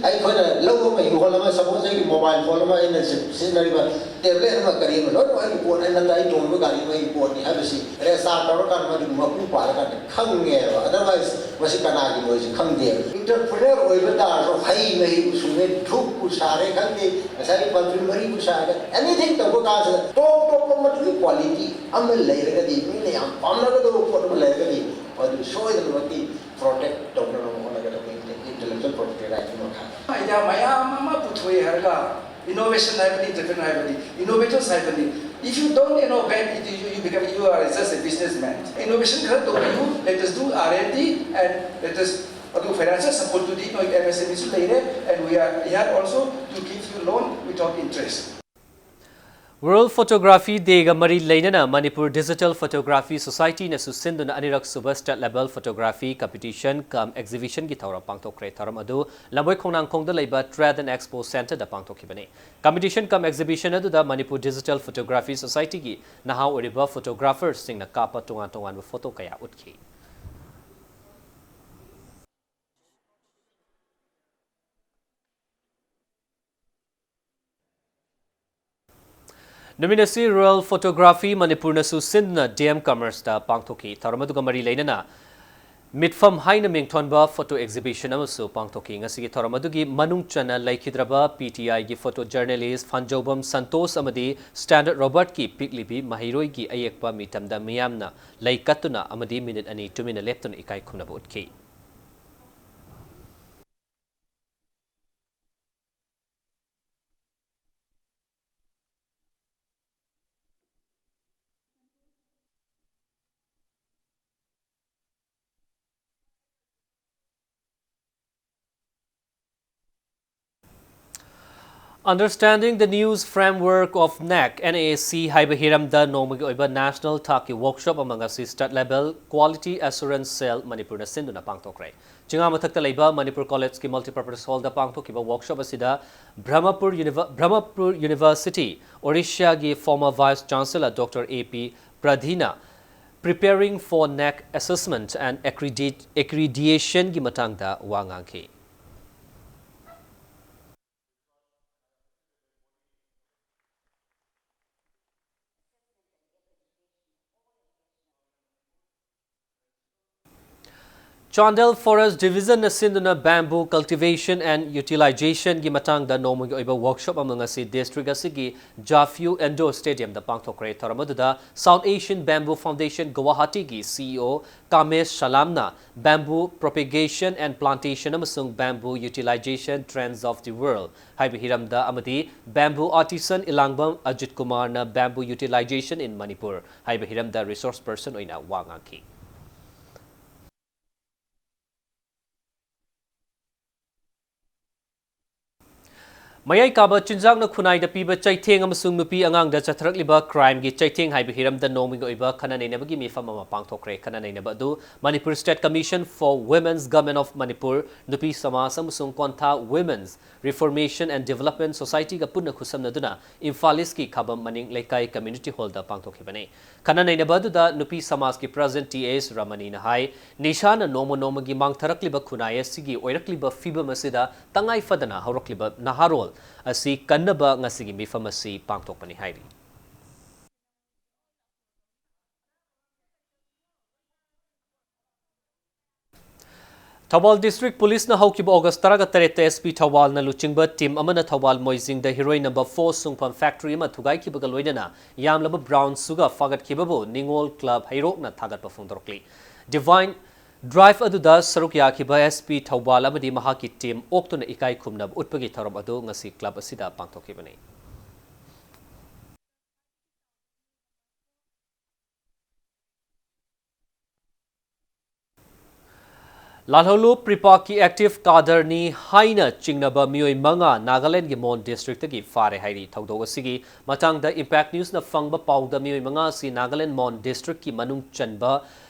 ꯑꯩꯈꯣꯏꯅ ꯂꯧ ꯑꯃ, ꯏꯪꯈꯣꯜ ꯑꯃ, suppose ꯑꯩꯒꯤ mobile phone ꯑꯃ, ꯑꯩꯅ ꯁꯤ-, ꯁꯤꯖꯤꯟꯅꯔꯤꯕ tablet ꯑꯃ, ꯀꯔꯤ ꯑꯃ, ꯂꯣꯏꯅꯃꯛ ꯑꯩꯒꯤ ꯄꯣꯠ, ꯑꯩ ꯅꯠꯇ꯭ꯔ ꯑꯩ ꯇꯣꯡꯕ ꯒꯥꯔꯤ ꯑꯃ ꯑꯩꯒꯤ ꯄꯣꯠꯅꯤ ꯍꯥꯏꯕꯁꯤ register ꯇꯧꯔꯀꯥꯟꯗ ꯃꯗꯨꯒꯤ ꯃꯄꯨ ꯄꯥꯜꯂꯀꯥꯟꯗ ꯈꯪꯉꯦꯕ꯫ Otherwise ꯃꯁꯤ ꯀꯅꯥꯒꯤꯅꯣ ꯍꯥꯏꯁꯤ ꯈꯪꯗꯦꯕ꯫ Entrepreneur ꯑꯣꯏꯕ ꯇꯥꯔꯁꯨ ꯍꯩ ꯃꯍꯤꯕꯨ ꯁꯨꯡꯉꯦ, ꯙꯨꯞꯄꯨ ꯁꯥꯔꯦ ꯈꯪꯗꯦ, ꯉꯁꯥꯏꯒꯤ ꯄꯟꯊꯨꯜ ꯃꯔꯤꯕꯨ ꯁꯥꯔꯒ anything ꯇꯧꯕ ꯀꯥꯟꯁꯤꯗ ꯇꯣꯞ ꯇꯣꯞꯄ ꯃꯗꯨꯒꯤ quality ꯑꯃ ꯂꯩꯔꯒꯗꯤ, ꯃꯤꯅ ꯌꯥꯝ ꯄꯥꯝꯅꯒꯗꯧꯕ ꯄꯣꯠ ꯑꯃ ꯂꯩꯔꯒꯗꯤ, ꯃꯗꯨ ꯁꯣꯏꯗꯅꯃꯛꯀꯤ protect ꯇꯧꯅꯅꯕ ꯍꯣꯠꯅꯒꯗꯕꯅꯤ intellectual property rightꯀꯤ ꯃꯈꯥꯗ꯫ Idea ꯃꯌꯥꯝ ꯑꯃ ꯄꯨꯊꯣꯛꯑꯦ ꯍꯥꯏꯔꯒ innovation ꯍꯥꯏꯕꯗꯤ, entrepreneur ꯍꯥꯏꯕꯗꯤ innovators ꯍꯥꯏꯕꯅꯤ꯫ If you don't innovate, it, you, you become, you are just a businessman. Innovation ꯈꯔ ꯇꯧꯕꯤꯌꯨ, let us do R and D and let us ꯑꯗꯨ financial supportꯇꯨꯗꯤ ꯅꯣꯏ MSMEꯁꯨ ꯂꯩꯔꯦ, and we are here also to give you loan without interest. World Photography Dayꯒ ꯃꯔꯤ ꯂꯩꯅꯅ Manipur Digital Photography Societyꯅꯁꯨ ꯁꯤꯟꯗꯨꯅ ꯑꯅꯤꯔꯛ ꯁꯨꯕ State Level Photography Competition cum Exhibitionꯒꯤ ꯊꯧꯔꯝ ꯄꯥꯡꯊꯣꯛꯈ꯭ꯔꯦ꯫ ꯊꯧꯔꯝ ꯑꯗꯨ ꯂꯝꯕꯣꯏ ꯈꯣꯡꯅꯥꯡꯈꯣꯡꯗ ꯂꯩꯕ Trade and Expo Centreꯗ ꯄꯥꯡꯊꯣꯛꯈꯤꯕꯅꯤ꯫ Competition cum Exhibition ꯑꯗꯨꯗ ꯃꯅꯤꯄꯨꯔ Digital Photography Societyꯒꯤ ꯅꯍꯥ ꯑꯣꯏꯔꯤꯕ photographerꯁꯤꯡꯅ ꯀꯥꯞꯄ ꯇꯣꯉꯥꯟ ꯇꯣꯉꯥꯟꯕ photo ꯀꯌꯥ ꯎꯠꯈꯤ꯫ ꯅꯨꯃꯤꯠ ꯑꯁꯤ Royal Photography ꯃꯅꯤꯄꯨꯔꯅꯁꯨ ꯁꯤꯟꯗꯨꯅ DM Commerceꯇ ꯄꯥꯡꯊꯣꯛꯈꯤ꯫ ꯊꯧꯔꯝ ꯑꯗꯨꯒ ꯃꯔꯤ ꯂꯩꯅꯅ ꯃꯤꯠꯐꯝ ꯍꯥꯏꯅ ꯃꯤꯡꯊꯣꯟꯕ photo exhibition ꯑꯃꯁꯨ ꯄꯥꯡꯊꯣꯛꯈꯤ꯫ ꯉꯁꯤꯒꯤ ꯊꯧꯔꯝ ꯑꯗꯨꯒꯤ ꯃꯅꯨꯡ ꯆꯟꯅ ꯂꯩꯈꯤꯗ꯭ꯔꯕ PTIꯒꯤ photo journalist ꯐꯟꯖꯧꯕꯝ ꯁꯟꯇꯣꯁ ꯑꯃꯗꯤ Standard Robertꯀꯤ ꯄꯤꯛꯂꯤꯕꯤ ꯃꯍꯩꯔꯣꯏꯒꯤ ꯑꯌꯦꯛꯄ ꯃꯤꯇꯝꯗ ꯃꯤꯌꯥꯝꯅ ꯂꯩ ꯀꯠꯇꯨꯅ ꯑꯃꯗꯤ ꯃꯤꯅꯤꯠ ꯑꯅꯤ ꯇꯨꯃꯤꯟꯅ ꯂꯦꯞꯇꯨꯅ ꯏꯀꯥꯏ ꯈꯨꯝꯅꯕ ꯎꯠꯈꯤ꯫ Understanding the New Framework of NAAC, NAAC ꯍꯥꯏꯕ ꯍꯤꯔꯝꯗ ꯅꯣꯡꯃꯒꯤ ꯑꯣꯏꯕ national ꯊꯥꯛꯀꯤ workshop ꯑꯃ ꯉꯁꯤ State Level Quality Assurance Cell ꯃꯅꯤꯄꯨꯔꯅ ꯁꯤꯟꯗꯨꯅ ꯄꯥꯡꯊꯣꯛꯈ꯭ꯔꯦ꯫ ꯆꯤꯉꯥ ꯃꯊꯛꯇ ꯂꯩꯕ ꯃꯅꯤꯄꯨꯔ Collegeꯀꯤ Multipurpose Hallꯗ ꯄꯥꯡꯊꯣꯛꯈꯤꯕ workshop ꯑꯁꯤꯗ Brahmapur Univer-, Brahmapur University, Odishaꯒꯤ former Vice Chancellor Doctor A P Pradhina Preparing for NAAC Assessment and Accredit-, Accreditation ꯒꯤ ꯃꯇꯥꯡꯗ ꯋꯥ ꯉꯥꯡꯈꯤ꯫ Chandel Forest Divisionꯅ ꯁꯤꯟꯗꯨꯅ bamboo cultivation and utilizationꯒꯤ ꯃꯇꯥꯡꯗ ꯅꯣꯡꯃꯒꯤ ꯑꯣꯏꯕ workshop ꯑꯃ ꯉꯁꯤ district ꯑꯁꯤꯒꯤ Jaffiu Indoor Stadiumꯗ ꯄꯥꯡꯊꯣꯛꯈ꯭ꯔꯦ꯫ ꯊꯧꯔꯝ ꯑꯗꯨꯗ South Asian Bamboo Foundation Guwahatiꯒꯤ CEO Kamesh Salamꯅ Bamboo Propagation and Plantation ꯑꯃꯁꯨꯡ Bamboo Utilization Trends of the World ꯍꯥꯏꯕ ꯍꯤꯔꯝꯗ ꯑꯃꯗꯤ Bamboo Artisan ꯏꯂꯥꯡꯕꯝ ꯑꯖꯤꯠ ꯀꯨꯃꯥꯔꯅ Bamboo Utilization in Manipur ꯍꯥꯏꯕ ꯍꯤꯔꯝꯗ resource person ꯑꯣꯏꯅ ꯋꯥ ꯉꯥꯡꯈꯤ꯫ ꯃꯌꯥꯏ ꯀꯥꯕ ꯆꯤꯟꯖꯥꯛꯅ ꯈꯨꯟꯅꯥꯏꯗ ꯄꯤꯕ ꯆꯩꯊꯦꯡ ꯑꯃꯁꯨꯡ ꯅꯨꯄꯤ ꯑꯉꯥꯡꯗ ꯆꯠꯊꯔꯛꯂꯤꯕ crimeꯒꯤ ꯆꯩꯊꯦꯡ ꯍꯥꯏꯕ ꯍꯤꯔꯝꯗ ꯅꯣꯡꯃꯒꯤ ꯑꯣꯏꯕ ꯈꯟꯅ ꯅꯩꯅꯕꯒꯤ ꯃꯤꯐꯝ ꯑꯃ ꯄꯥꯡꯊꯣꯛꯈ꯭ꯔꯦ꯫ ꯈꯟꯅ ꯅꯩꯅꯕ ꯑꯗꯨ Manipur State Commission for Women's Government of Manipur, ꯅꯨꯄꯤ ꯁꯃꯥꯖ ꯑꯃꯁꯨꯡ Kontha Women's Reformation and Development Societyꯒ ꯄꯨꯟꯅ ꯈꯨꯠꯁꯝꯅꯗꯨꯅ ꯏꯝꯐꯥꯜ ꯏꯁꯀꯤ ꯈꯥꯕꯝ ꯃꯅꯤꯡ ꯂꯩꯀꯥꯏ community hallꯗ ꯄꯥꯡꯊꯣꯛꯈꯤꯕꯅꯤ꯫ ꯈꯟꯅ ꯅꯩꯅꯕ ꯑꯗꯨꯗ ꯅꯨꯄꯤ ꯁꯃꯥꯖꯀꯤ president ꯇꯤ ꯑꯦꯁ ꯔꯃꯅꯤꯅ ꯍꯥꯏ, ꯅꯤꯁꯥꯅ ꯅꯣꯡꯃ ꯅꯣꯡꯃꯒꯤ ꯃꯥꯡꯊꯔꯛꯂꯤꯕ ꯈꯨꯟꯅꯥꯏ ꯑꯁꯤꯒꯤ ꯑꯣꯏꯔꯛꯂꯤꯕ ꯐꯤꯕꯝ ꯑꯁꯤꯗ ꯇꯉꯥꯏ ꯐꯗꯅ ꯍꯧꯔꯛꯂꯤꯕ ꯅꯍꯥꯔꯣꯜ ꯑꯁꯤ ꯀꯟꯅꯕ ꯉꯁꯤꯒꯤ ꯃꯤꯐꯝ ꯑꯁꯤ ꯄꯥꯡꯊꯣꯛꯄꯅꯤ ꯍꯥꯏꯔꯤ꯫ ꯊꯧꯕꯥꯜ District Policeꯅ ꯍꯧꯈꯤꯕ August ꯇꯔꯥꯒ ꯇꯔꯦꯠꯇ S P ꯊꯧꯕꯥꯜꯅ ꯂꯨꯆꯤꯡꯕ team ꯑꯃꯅ Thoubal ꯃꯣꯏꯖꯤꯡꯗ heroin number four ꯁꯨꯡꯐꯝ factory ꯑꯃ ꯊꯨꯒꯥꯏꯈꯤꯕꯒ ꯂꯣꯏꯅꯅ ꯌꯥꯝꯂꯕ brown sugar ꯐꯥꯒꯠꯈꯤꯕꯕꯨ ꯅꯤꯉꯣꯜ club ꯍꯩꯔꯣꯛꯅ ꯊꯥꯒꯠꯄ ꯐꯣꯡꯗꯣꯔꯛꯂꯤ꯫ Divine drive ꯑꯗꯨꯗ ꯁꯔꯨꯛ ꯌꯥꯈꯤꯕ S P ꯊꯧꯕꯥꯜ ꯑꯃꯗꯤ ꯃꯍꯥꯛꯀꯤ team ꯑꯣꯛꯇꯨꯅ ꯏꯀꯥꯏ ꯈꯨꯝꯅꯕ ꯎꯠꯄꯒꯤ ꯊꯧꯔꯝ ꯑꯗꯨ ꯉꯁꯤ club ꯑꯁꯤꯗ ꯄꯥꯡꯊꯣꯛꯈꯤꯕꯅꯤ꯫ ꯂꯥꯜꯍꯧꯂꯨꯞ ꯄ꯭ꯔꯤꯄꯥꯛꯀꯤ active cadreꯅꯤ ꯍꯥꯏꯅ ꯆꯤꯡꯅꯕ ꯃꯤꯑꯣꯏ ꯃꯉꯥ ꯅꯥꯒꯥꯂꯦꯟꯒꯤ ꯃꯣꯟ districtꯇꯒꯤ ꯐꯥꯔꯦ ꯍꯥꯏꯔꯤ꯫ ꯊꯧꯗꯣꯛ ꯑꯁꯤꯒꯤ ꯃꯇꯥꯡꯗ Impact Newsꯅ ꯐꯪꯕ ꯄꯥꯎꯗ ꯃꯤꯑꯣꯏ ꯃꯉꯥ ꯑꯁꯤ ꯅꯥꯒꯥꯂꯦꯟ ꯃꯣꯟ districtꯀꯤ ꯃꯅꯨꯡ ꯆꯟꯕ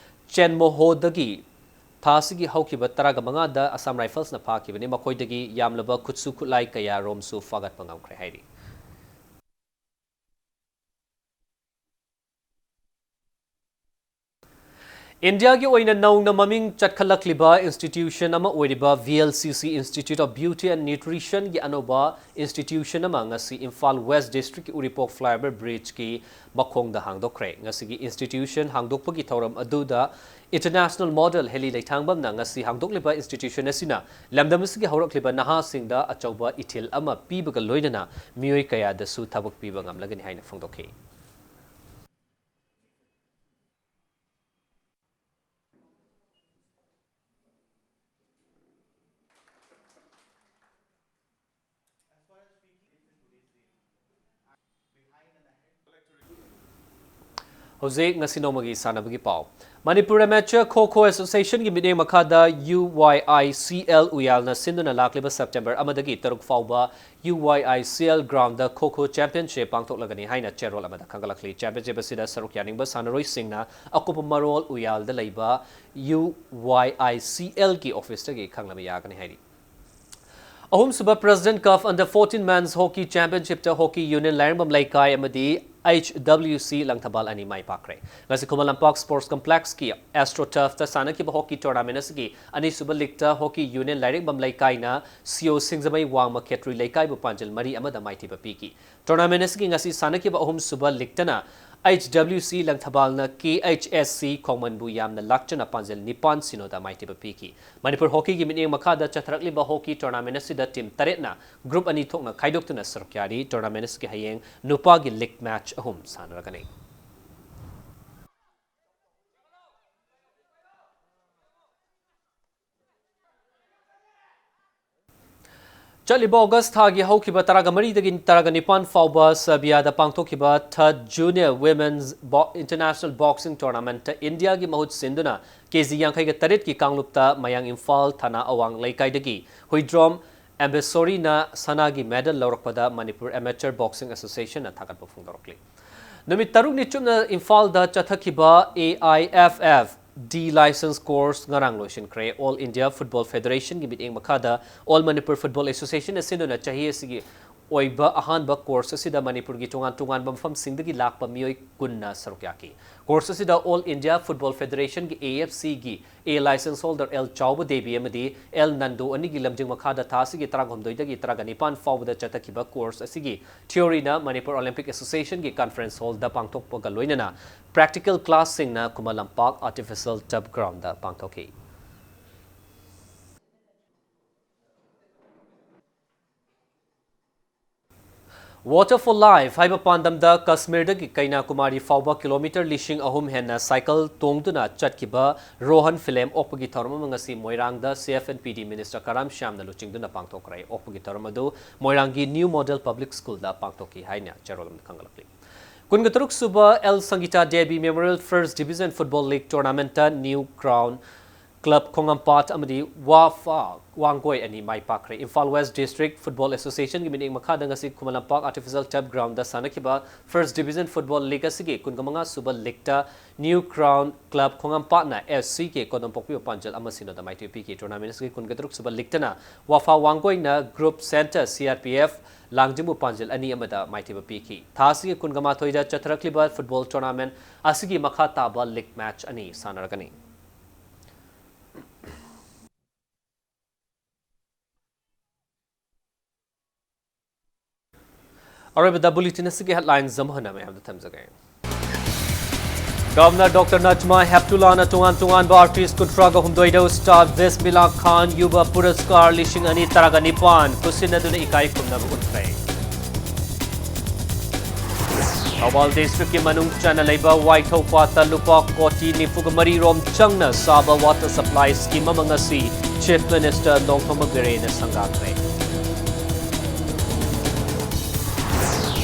ꯆꯦꯟꯃꯣꯍꯣꯗꯒꯤ ꯊꯥ ꯑꯁꯤꯒꯤ ꯍꯧꯈꯤꯕ ꯇꯔꯥꯒ ꯃꯉꯥꯗ Assam Riflesꯅ ꯐꯥꯈꯤꯕꯅꯤ꯫ ꯃꯈꯣꯏꯗꯒꯤ ꯌꯥꯝꯂꯕ ꯈꯨꯠꯁꯨ ꯈꯨꯠꯂꯥꯏ ꯀꯌꯥꯔꯣꯝꯁꯨ ꯐꯥꯒꯠꯄ ꯉꯝꯈ꯭ꯔꯦ ꯍꯥꯏꯔꯤ꯫ ꯏꯟꯗꯤꯌꯥꯒꯤ ꯑꯣꯏꯅ ꯅꯧꯅ ꯃꯃꯤꯡ ꯆꯠꯈꯠꯂꯛꯂꯤꯕ institution ꯑꯃ ꯑꯣꯏꯔꯤꯕ V L C C Institute of Beauty and Nutritionꯒꯤ ꯑꯅꯧꯕ institution ꯑꯃ ꯉꯁꯤ ꯏꯝꯐꯥꯜ West Districtꯀꯤ ꯎꯔꯤꯄꯣꯛ flyover bridgeꯀꯤ ꯃꯈꯣꯡꯗ ꯍꯥꯡꯗꯣꯛꯈ꯭ꯔꯦ꯫ ꯉꯁꯤꯒꯤ institution ꯍꯥꯡꯗꯣꯛꯄꯒꯤ ꯊꯧꯔꯝ ꯑꯗꯨꯗ international model ꯍꯦꯂꯤ ꯂꯩꯊꯥꯡꯕꯝꯅ ꯉꯁꯤ ꯍꯥꯡꯗꯣꯛꯂꯤꯕ institution ꯑꯁꯤꯅ ꯂꯝꯗꯝ ꯑꯁꯤꯒꯤ ꯍꯧꯔꯛꯂꯤꯕ ꯅꯍꯥꯁꯤꯡꯗ ꯑꯆꯧꯕ ꯏꯊꯤꯜ ꯑꯃ ꯄꯤꯕꯒ ꯂꯣꯏꯅꯅ ꯃꯤꯑꯣꯏ ꯀꯌꯥꯗꯁꯨ ꯊꯕꯛ ꯄꯤꯕ ꯉꯝꯂꯒꯅꯤ ꯍꯥꯏꯅ ꯐꯣꯡꯗꯣꯛꯈꯤ꯫ ꯍꯧꯖꯤꯛ ꯉꯁꯤ ꯅꯣꯡꯃꯒꯤ ꯁꯥꯟꯅꯕꯒꯤ ꯄꯥꯎ꯫ ꯃꯅꯤꯄꯨꯔ ꯑꯦꯃꯦꯆꯔ ꯈꯣ ꯈꯣ ꯑꯦꯁꯣꯁꯤꯌꯦꯁꯟꯒꯤ ꯃꯤꯠꯌꯦꯡ ꯃꯈꯥꯗ U Y I C L ꯎꯌꯥꯜꯅ ꯁꯤꯟꯗꯨꯅ ꯂꯥꯛꯂꯤꯕ ꯁꯦꯞꯇꯦꯝꯕꯔ ꯑꯃꯗꯒꯤ ꯇꯔꯨꯛ ꯐꯥꯎꯕ U Y I C L ground ꯈꯣ ꯈꯣ ꯆꯦꯝꯄꯤꯌꯟꯁꯤꯞ ꯄꯥꯡꯊꯣꯛꯂꯒꯅꯤ ꯍꯥꯏꯅ ꯆꯦꯔꯣꯜ ꯑꯃꯗ ꯈꯪꯒꯠꯂꯛꯂꯤ꯫ ꯆꯦꯝꯄꯤꯌꯟꯁꯤꯞ ꯑꯁꯤꯗ ꯁꯔꯨꯛ ꯌꯥꯅꯤꯡꯕ ꯁꯥꯟꯅꯔꯣꯏꯁꯤꯡꯅ ꯑꯀꯨꯞꯄ ꯃꯔꯣꯜ ꯎꯌꯥꯜꯗ ꯂꯩꯕ ꯌꯨ ꯋꯥꯏ ꯑꯥꯏ ꯁꯤ ꯑꯦꯜꯒꯤ ꯑꯣꯐꯤꯁꯇꯒꯤ ꯈꯪꯂꯕ ꯌꯥꯒꯅꯤ ꯍꯥꯏꯔꯤ꯫ ꯑꯍꯨꯝꯁꯨꯕ President Cup Under fourteen Men's Hockey Championshipꯇ Hockey Union ꯂꯥꯏꯔꯦꯝꯕꯝ ꯂꯩꯀꯥꯏ ꯑꯃꯗꯤ H W C ꯂꯪꯊꯕꯥꯜ ꯑꯅꯤ ꯃꯥꯏ ꯄꯥꯛꯈ꯭ꯔꯦ꯫ ꯉꯁꯤ ꯈꯨꯃꯟ ꯂꯝꯄꯥꯛ Sports Complexꯀꯤ AstroTurfꯇ ꯁꯥꯟꯅꯈꯤꯕ hockey tournament ꯑꯁꯤꯒꯤ ꯑꯅꯤꯁꯨꯕ leagueꯇ Hockey Union ꯂꯥꯏꯔꯦꯝꯕꯝ ꯂꯩꯀꯥꯏꯅ ꯁꯤ ꯑꯣ ꯁꯤꯡꯖꯃꯩ ꯋꯥꯡꯃ ꯈꯦꯇ꯭ꯔꯤ ꯂꯩꯀꯥꯏꯕꯨ ꯄꯥꯟꯖꯤꯜ ꯃꯔꯤ ꯑꯃꯗ ꯃꯥꯏꯊꯤꯕ ꯄꯤꯈꯤ꯫ Tournament ꯑꯁꯤꯒꯤ ꯉꯁꯤ ꯁꯥꯟꯅꯈꯤꯕ ꯑꯍꯨꯝꯁꯨꯕ leagueꯇꯅ H W C ꯂꯪꯊꯕꯥꯜꯅ K H S C ꯈꯣꯡꯃꯟꯕꯨ ꯌꯥꯝꯅ ꯂꯥꯛꯆꯅ ꯄꯥꯟꯖꯤꯜ ꯅꯤꯄꯥꯟ ꯁꯤꯅꯣꯗ ꯃꯥꯏꯊꯤꯕ ꯄꯤꯈꯤ꯫ ꯃꯅꯤꯄꯨꯔ hockeyꯒꯤ ꯃꯤꯠꯌꯦꯡ ꯃꯈꯥꯗ ꯆꯠꯊꯔꯛꯂꯤꯕ hockey tournament ꯑꯁꯤꯗ team ꯇꯔꯦꯠꯅ group ꯑꯅꯤ ꯊꯣꯛꯅ ꯈꯥꯏꯗꯣꯛꯇꯨꯅ ꯁꯔꯨꯛ ꯌꯥꯔꯤ꯫ Tournament ꯑꯁꯤꯒꯤ ꯍꯌꯦꯡ ꯅꯨꯄꯥꯒꯤ league match ꯑꯍꯨꯝ ꯁꯥꯟꯅꯔꯒꯅꯤ꯫ ꯆꯠꯂꯤꯕ August ꯊꯥꯒꯤ ꯍꯧꯈꯤꯕ ꯇꯔꯥꯒ ꯃꯔꯤꯗꯒꯤ ꯇꯔꯥꯒ ꯅꯤꯄꯥꯟ ꯐꯥꯎꯕ ꯁꯔꯕꯤꯌꯥꯗ ꯄꯥꯡꯊꯣꯛꯈꯤꯕ Third Junior Women's Bo-, International Boxing Tournamentꯇ ꯏꯟꯗꯤꯌꯥꯒꯤ ꯃꯍꯨꯠ ꯁꯤꯟꯗꯨꯅ ꯀꯦ ꯖꯤ ꯌꯥꯡꯈꯩꯒ ꯇꯔꯦꯠꯀꯤ ꯀꯥꯡꯂꯨꯞꯇ ꯃꯌꯥꯡ ꯏꯝꯐꯥꯜ ꯊꯅꯥ ꯑꯋꯥꯡ ꯂꯩꯀꯥꯏꯗꯒꯤ ꯍꯨꯏꯗ꯭ꯔꯣꯝ ꯑꯦꯝꯕꯦꯁꯣꯔꯤꯅ ꯁꯅꯥꯒꯤ medal ꯂꯧꯔꯛꯄꯗ ꯃꯅꯤꯄꯨꯔ Amateur Boxing Associationꯅ ꯊꯥꯒꯠꯄ ꯐꯣꯡꯗꯣꯔꯛꯂꯤ꯫ ꯅꯨꯃꯤꯠ ꯇꯔꯨꯛꯅꯤ ꯆꯨꯞꯅ ꯏꯝꯐꯥꯜꯗ ꯆꯠꯊꯈꯤꯕ A I F F D license course ꯉꯔꯥꯡ ꯂꯣꯏꯁꯤꯟꯈ꯭ꯔꯦ꯫ All India Football Federationꯒꯤ ꯃꯤꯠꯌꯦꯡ ꯃꯈꯥꯗ All Manipur Football Associationꯅ ꯁꯤꯟꯗꯨꯅ ꯆꯍꯤ ꯑꯁꯤꯒꯤ ꯑꯣꯏꯕ ꯑꯍꯥꯟꯕ course ꯑꯁꯤꯗ ꯃꯅꯤꯄꯨꯔꯒꯤ ꯇꯣꯉꯥꯟ ꯇꯣꯉꯥꯟꯕ ꯃꯐꯝꯁꯤꯡꯗꯒꯤ ꯂꯥꯛꯄ ꯃꯤꯑꯣꯏ ꯀꯨꯟꯅ ꯁꯔꯨꯛ ꯌꯥꯈꯤ꯫ Course ꯑꯁꯤꯗ All India Football Federationꯒꯤ A F Cꯒꯤ A license holder L ꯆꯥꯎꯕ ꯗꯦꯕꯤ ꯑꯃꯗꯤ L ꯅꯟꯗꯣ ꯑꯅꯤꯒꯤ ꯂꯝꯖꯤꯡ ꯃꯈꯥꯗ ꯊꯥ ꯑꯁꯤꯒꯤ ꯇꯔꯥꯍꯨꯝꯗꯣꯏꯗꯒꯤ ꯇꯔꯥꯅꯤꯄꯥꯟ ꯐꯥꯎꯕꯗ ꯆꯠꯊꯈꯤꯕ course ꯑꯁꯤꯒꯤ theoryꯅ Manipur Olympic Associationꯒꯤ conference hallꯗ ꯄꯥꯡꯊꯣꯛꯄꯒ ꯂꯣꯏꯅꯅ practical classꯁꯤꯡꯅ Khuman Lampak Artificial Turf Groundꯗ ꯄꯥꯡꯊꯣꯛꯈꯤ꯫ Water for Life ꯍꯥꯏꯕ ꯄꯥꯟꯗꯝꯗ ꯀꯁꯃꯤꯔꯗꯒꯤ ꯀꯩꯅꯥꯀꯨꯃꯥꯔꯤ ꯐꯥꯎꯕ kilometre ꯂꯤꯁꯤꯡ ꯑꯍꯨꯝ ꯍꯦꯟꯅ cycle ꯇꯣꯡꯗꯨꯅ ꯆꯠꯈꯤꯕ ꯔꯣꯍꯟ ꯐꯤꯂꯦꯝ ꯑꯣꯛꯄꯒꯤ ꯊꯧꯔꯝ ꯑꯃ ꯉꯁꯤ ꯃꯣꯏꯔꯥꯡꯗ C F and P D minister ꯀꯔꯥꯝ ꯁ꯭ꯌꯥꯝꯅ ꯂꯨꯆꯤꯡꯗꯨꯅ ꯄꯥꯡꯊꯣꯛꯈ꯭ꯔꯦ꯫ ꯑꯣꯛꯄꯒꯤ ꯊꯧꯔꯝ ꯑꯗꯨ ꯃꯣꯏꯔꯥꯡꯒꯤ New Model Public Schoolꯗ ꯄꯥꯡꯊꯣꯛꯈꯤ ꯍꯥꯏꯅ ꯆꯦꯔꯣꯜ ꯑꯃꯗ ꯈꯪꯒꯠꯂꯛꯂꯤ꯫ ꯀꯨꯟꯒ ꯇꯔꯨꯛ ꯁꯨꯕ L Sangita Devi memorial first division football league ꯇꯣꯔꯅꯥꯃꯦꯟꯠꯇ ꯅ꯭ꯌꯨ ꯀ꯭ꯔꯥꯎꯟ ꯀ꯭ꯂꯕ ꯈꯣꯡꯉꯥꯝꯄꯥꯠ ꯑꯃꯗꯤ ꯋꯥꯐꯥ ꯋꯥꯡꯒꯣꯏ ꯑꯅꯤ ꯃꯥꯏ ꯄꯥꯛꯈ꯭ꯔꯦ꯫ ꯏꯝꯐꯥꯜ ꯋꯦꯁ꯭ꯠ ꯗꯤꯁꯇ꯭ꯔꯤꯛ ꯐꯨꯠꯕꯣꯜ ꯑꯦꯁꯣꯁꯤꯌꯦꯁꯟꯒꯤ ꯃꯤꯠꯌꯦꯡ ꯃꯈꯥꯗ ꯉꯁꯤ ꯈꯨꯃꯟ ꯂꯝꯄꯥꯛ ꯑꯥꯔꯇꯤꯐꯤꯁꯤꯌꯦꯜ ꯇꯔꯐ ꯒ꯭ꯔꯥꯎꯟꯗ ꯁꯥꯟꯅꯈꯤꯕ ꯐꯥꯔꯁꯠ ꯗꯤꯕꯤꯖꯟ ꯐꯨꯠꯕꯣꯜ ꯂꯤꯒ ꯑꯁꯤꯒꯤ ꯀꯨꯟꯒ ꯃꯉꯥ ꯁꯨꯕ ꯂꯤꯒꯇ ꯅ꯭ꯌꯨ ꯀ꯭ꯔꯥꯎꯟ ꯀ꯭ꯂꯕ ꯈꯣꯡꯉꯥꯝꯄꯥꯠꯅ ꯑꯦꯁ ꯁꯤ ꯀꯦ ꯀꯣꯗꯝꯄꯣꯛꯄꯤꯕꯨ ꯄꯥꯟꯖꯜ ꯑꯃ ꯁꯤꯅꯣꯗ ꯃꯥꯏꯊꯤꯕ ꯄꯤꯈꯤ꯫ ꯇꯣꯔꯅꯥꯃꯦꯟꯠ ꯑꯁꯤꯒꯤ ꯀꯨꯟꯒ ꯇꯔꯨꯛ ꯁꯨꯕ ꯂꯤꯒꯇꯅ ꯋꯥꯐꯥ ꯋꯥꯡꯒꯣꯏꯅ group centre C R P F ꯂꯥꯡꯖꯤꯡꯕꯨ ꯄꯥꯟꯖꯜ ꯑꯅꯤ ꯑꯃꯗ ꯃꯥꯏꯊꯤꯕ ꯄꯤꯈꯤ꯫ ꯊꯥ ꯑꯁꯤꯒꯤ ꯀꯨꯟꯒ ꯃꯥꯊꯣꯏꯗ ꯆꯠꯊꯔꯛꯂꯤꯕ ꯐꯨꯠꯕꯣꯜ ꯇꯣꯔꯅꯥꯃꯦꯟꯠ ꯑꯁꯤꯒꯤ ꯃꯈꯥ ꯇꯥꯕ ꯂꯤꯒ ꯃꯦꯆ ꯑꯅꯤ ꯁꯥꯟꯅꯔꯒꯅꯤ꯫ ꯑꯔꯣꯏꯕꯗ ꯕꯨꯂꯦꯇꯤꯟ ꯑꯁꯤꯒꯤ ꯍꯦꯗꯂꯥꯏꯟꯁ ꯑꯃꯨꯛ ꯍꯟꯅ ꯃꯌꯥꯝꯗ ꯊꯝꯖꯒꯦ꯫ ꯒꯚꯔꯅꯔ ꯗꯣꯛꯇꯔ ꯅꯖꯃꯥ ꯍꯦꯞꯇꯨꯂꯥꯅ ꯇꯣꯉꯥꯟ ꯇꯣꯉꯥꯟꯕ ꯑꯥꯔꯇꯤꯁ ꯀꯨꯟꯊ꯭ꯔꯥꯒ ꯍꯨꯝꯗꯣꯏꯗ ꯎꯁꯇꯥꯗ ꯕꯤꯁꯃꯤꯂꯥ ꯈꯥꯟ ꯌꯨꯕ ꯄꯨꯔꯁꯀꯥꯔ ꯂꯤꯁꯤꯡ ꯑꯅꯤ ꯇꯔꯥꯒ ꯅꯤꯄꯥꯟ ꯈꯨꯠꯁꯤꯟꯅꯗꯨꯅ ꯏꯀꯥꯏ ꯈꯨꯝꯅꯕ ꯎꯠꯈ꯭ꯔꯦ꯫ ꯊꯧꯕꯥꯜ ꯗꯤꯁꯇ꯭ꯔꯤꯛꯀꯤ ꯃꯅꯨꯡ ꯆꯟꯅ ꯂꯩꯕ ꯋꯥꯏꯊꯧ ꯄꯥꯠꯇ ꯂꯨꯄꯥ ꯀꯣꯇꯤ ꯅꯤꯐꯨꯒ ꯃꯔꯤ ꯔꯣꯝ ꯆꯪꯅ ꯁꯥꯕ ꯋꯥꯇꯔ ꯁꯄ꯭ꯂꯥꯏ ꯁ꯭ꯀꯤꯝ ꯑꯃ ꯉꯁꯤ ꯆꯤꯐ ꯃꯤꯅꯤꯁꯇꯔ ꯅꯣꯡꯊꯣꯝꯕꯝ ꯕꯤꯔꯦꯟꯅ ꯁꯪꯒꯥꯈ꯭ꯔꯦ꯫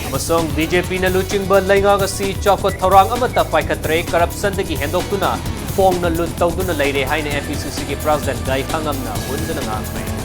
ꯑꯃꯁꯨꯡ ꯕꯤ ꯖꯦ ꯄꯤꯅ ꯂꯨꯆꯤꯡꯕ ꯂꯩꯉꯥꯛ ꯑꯁꯤ ꯆꯥꯎꯈꯠ ꯊꯧꯔꯥꯡ ꯑꯃꯠꯇ ꯄꯥꯏꯈꯠꯇ꯭ꯔꯦ, ꯀꯔꯞꯁꯟꯗꯒꯤ ꯍꯦꯟꯗꯣꯛꯇꯨꯅ ꯐꯣꯡꯅ ꯂꯨꯠ ꯇꯧꯗꯨꯅ ꯂꯩꯔꯦ ꯍꯥꯏꯅ ꯑꯦꯝ ꯄꯤ ꯁꯤ ꯁꯤꯒꯤ ꯄ꯭ꯔꯁꯤꯗꯦꯟꯠ ꯒꯥꯏꯈꯥꯉꯝꯅ ꯍꯨꯟꯗꯨꯅ ꯉꯥꯡꯈ꯭ꯔꯦ꯫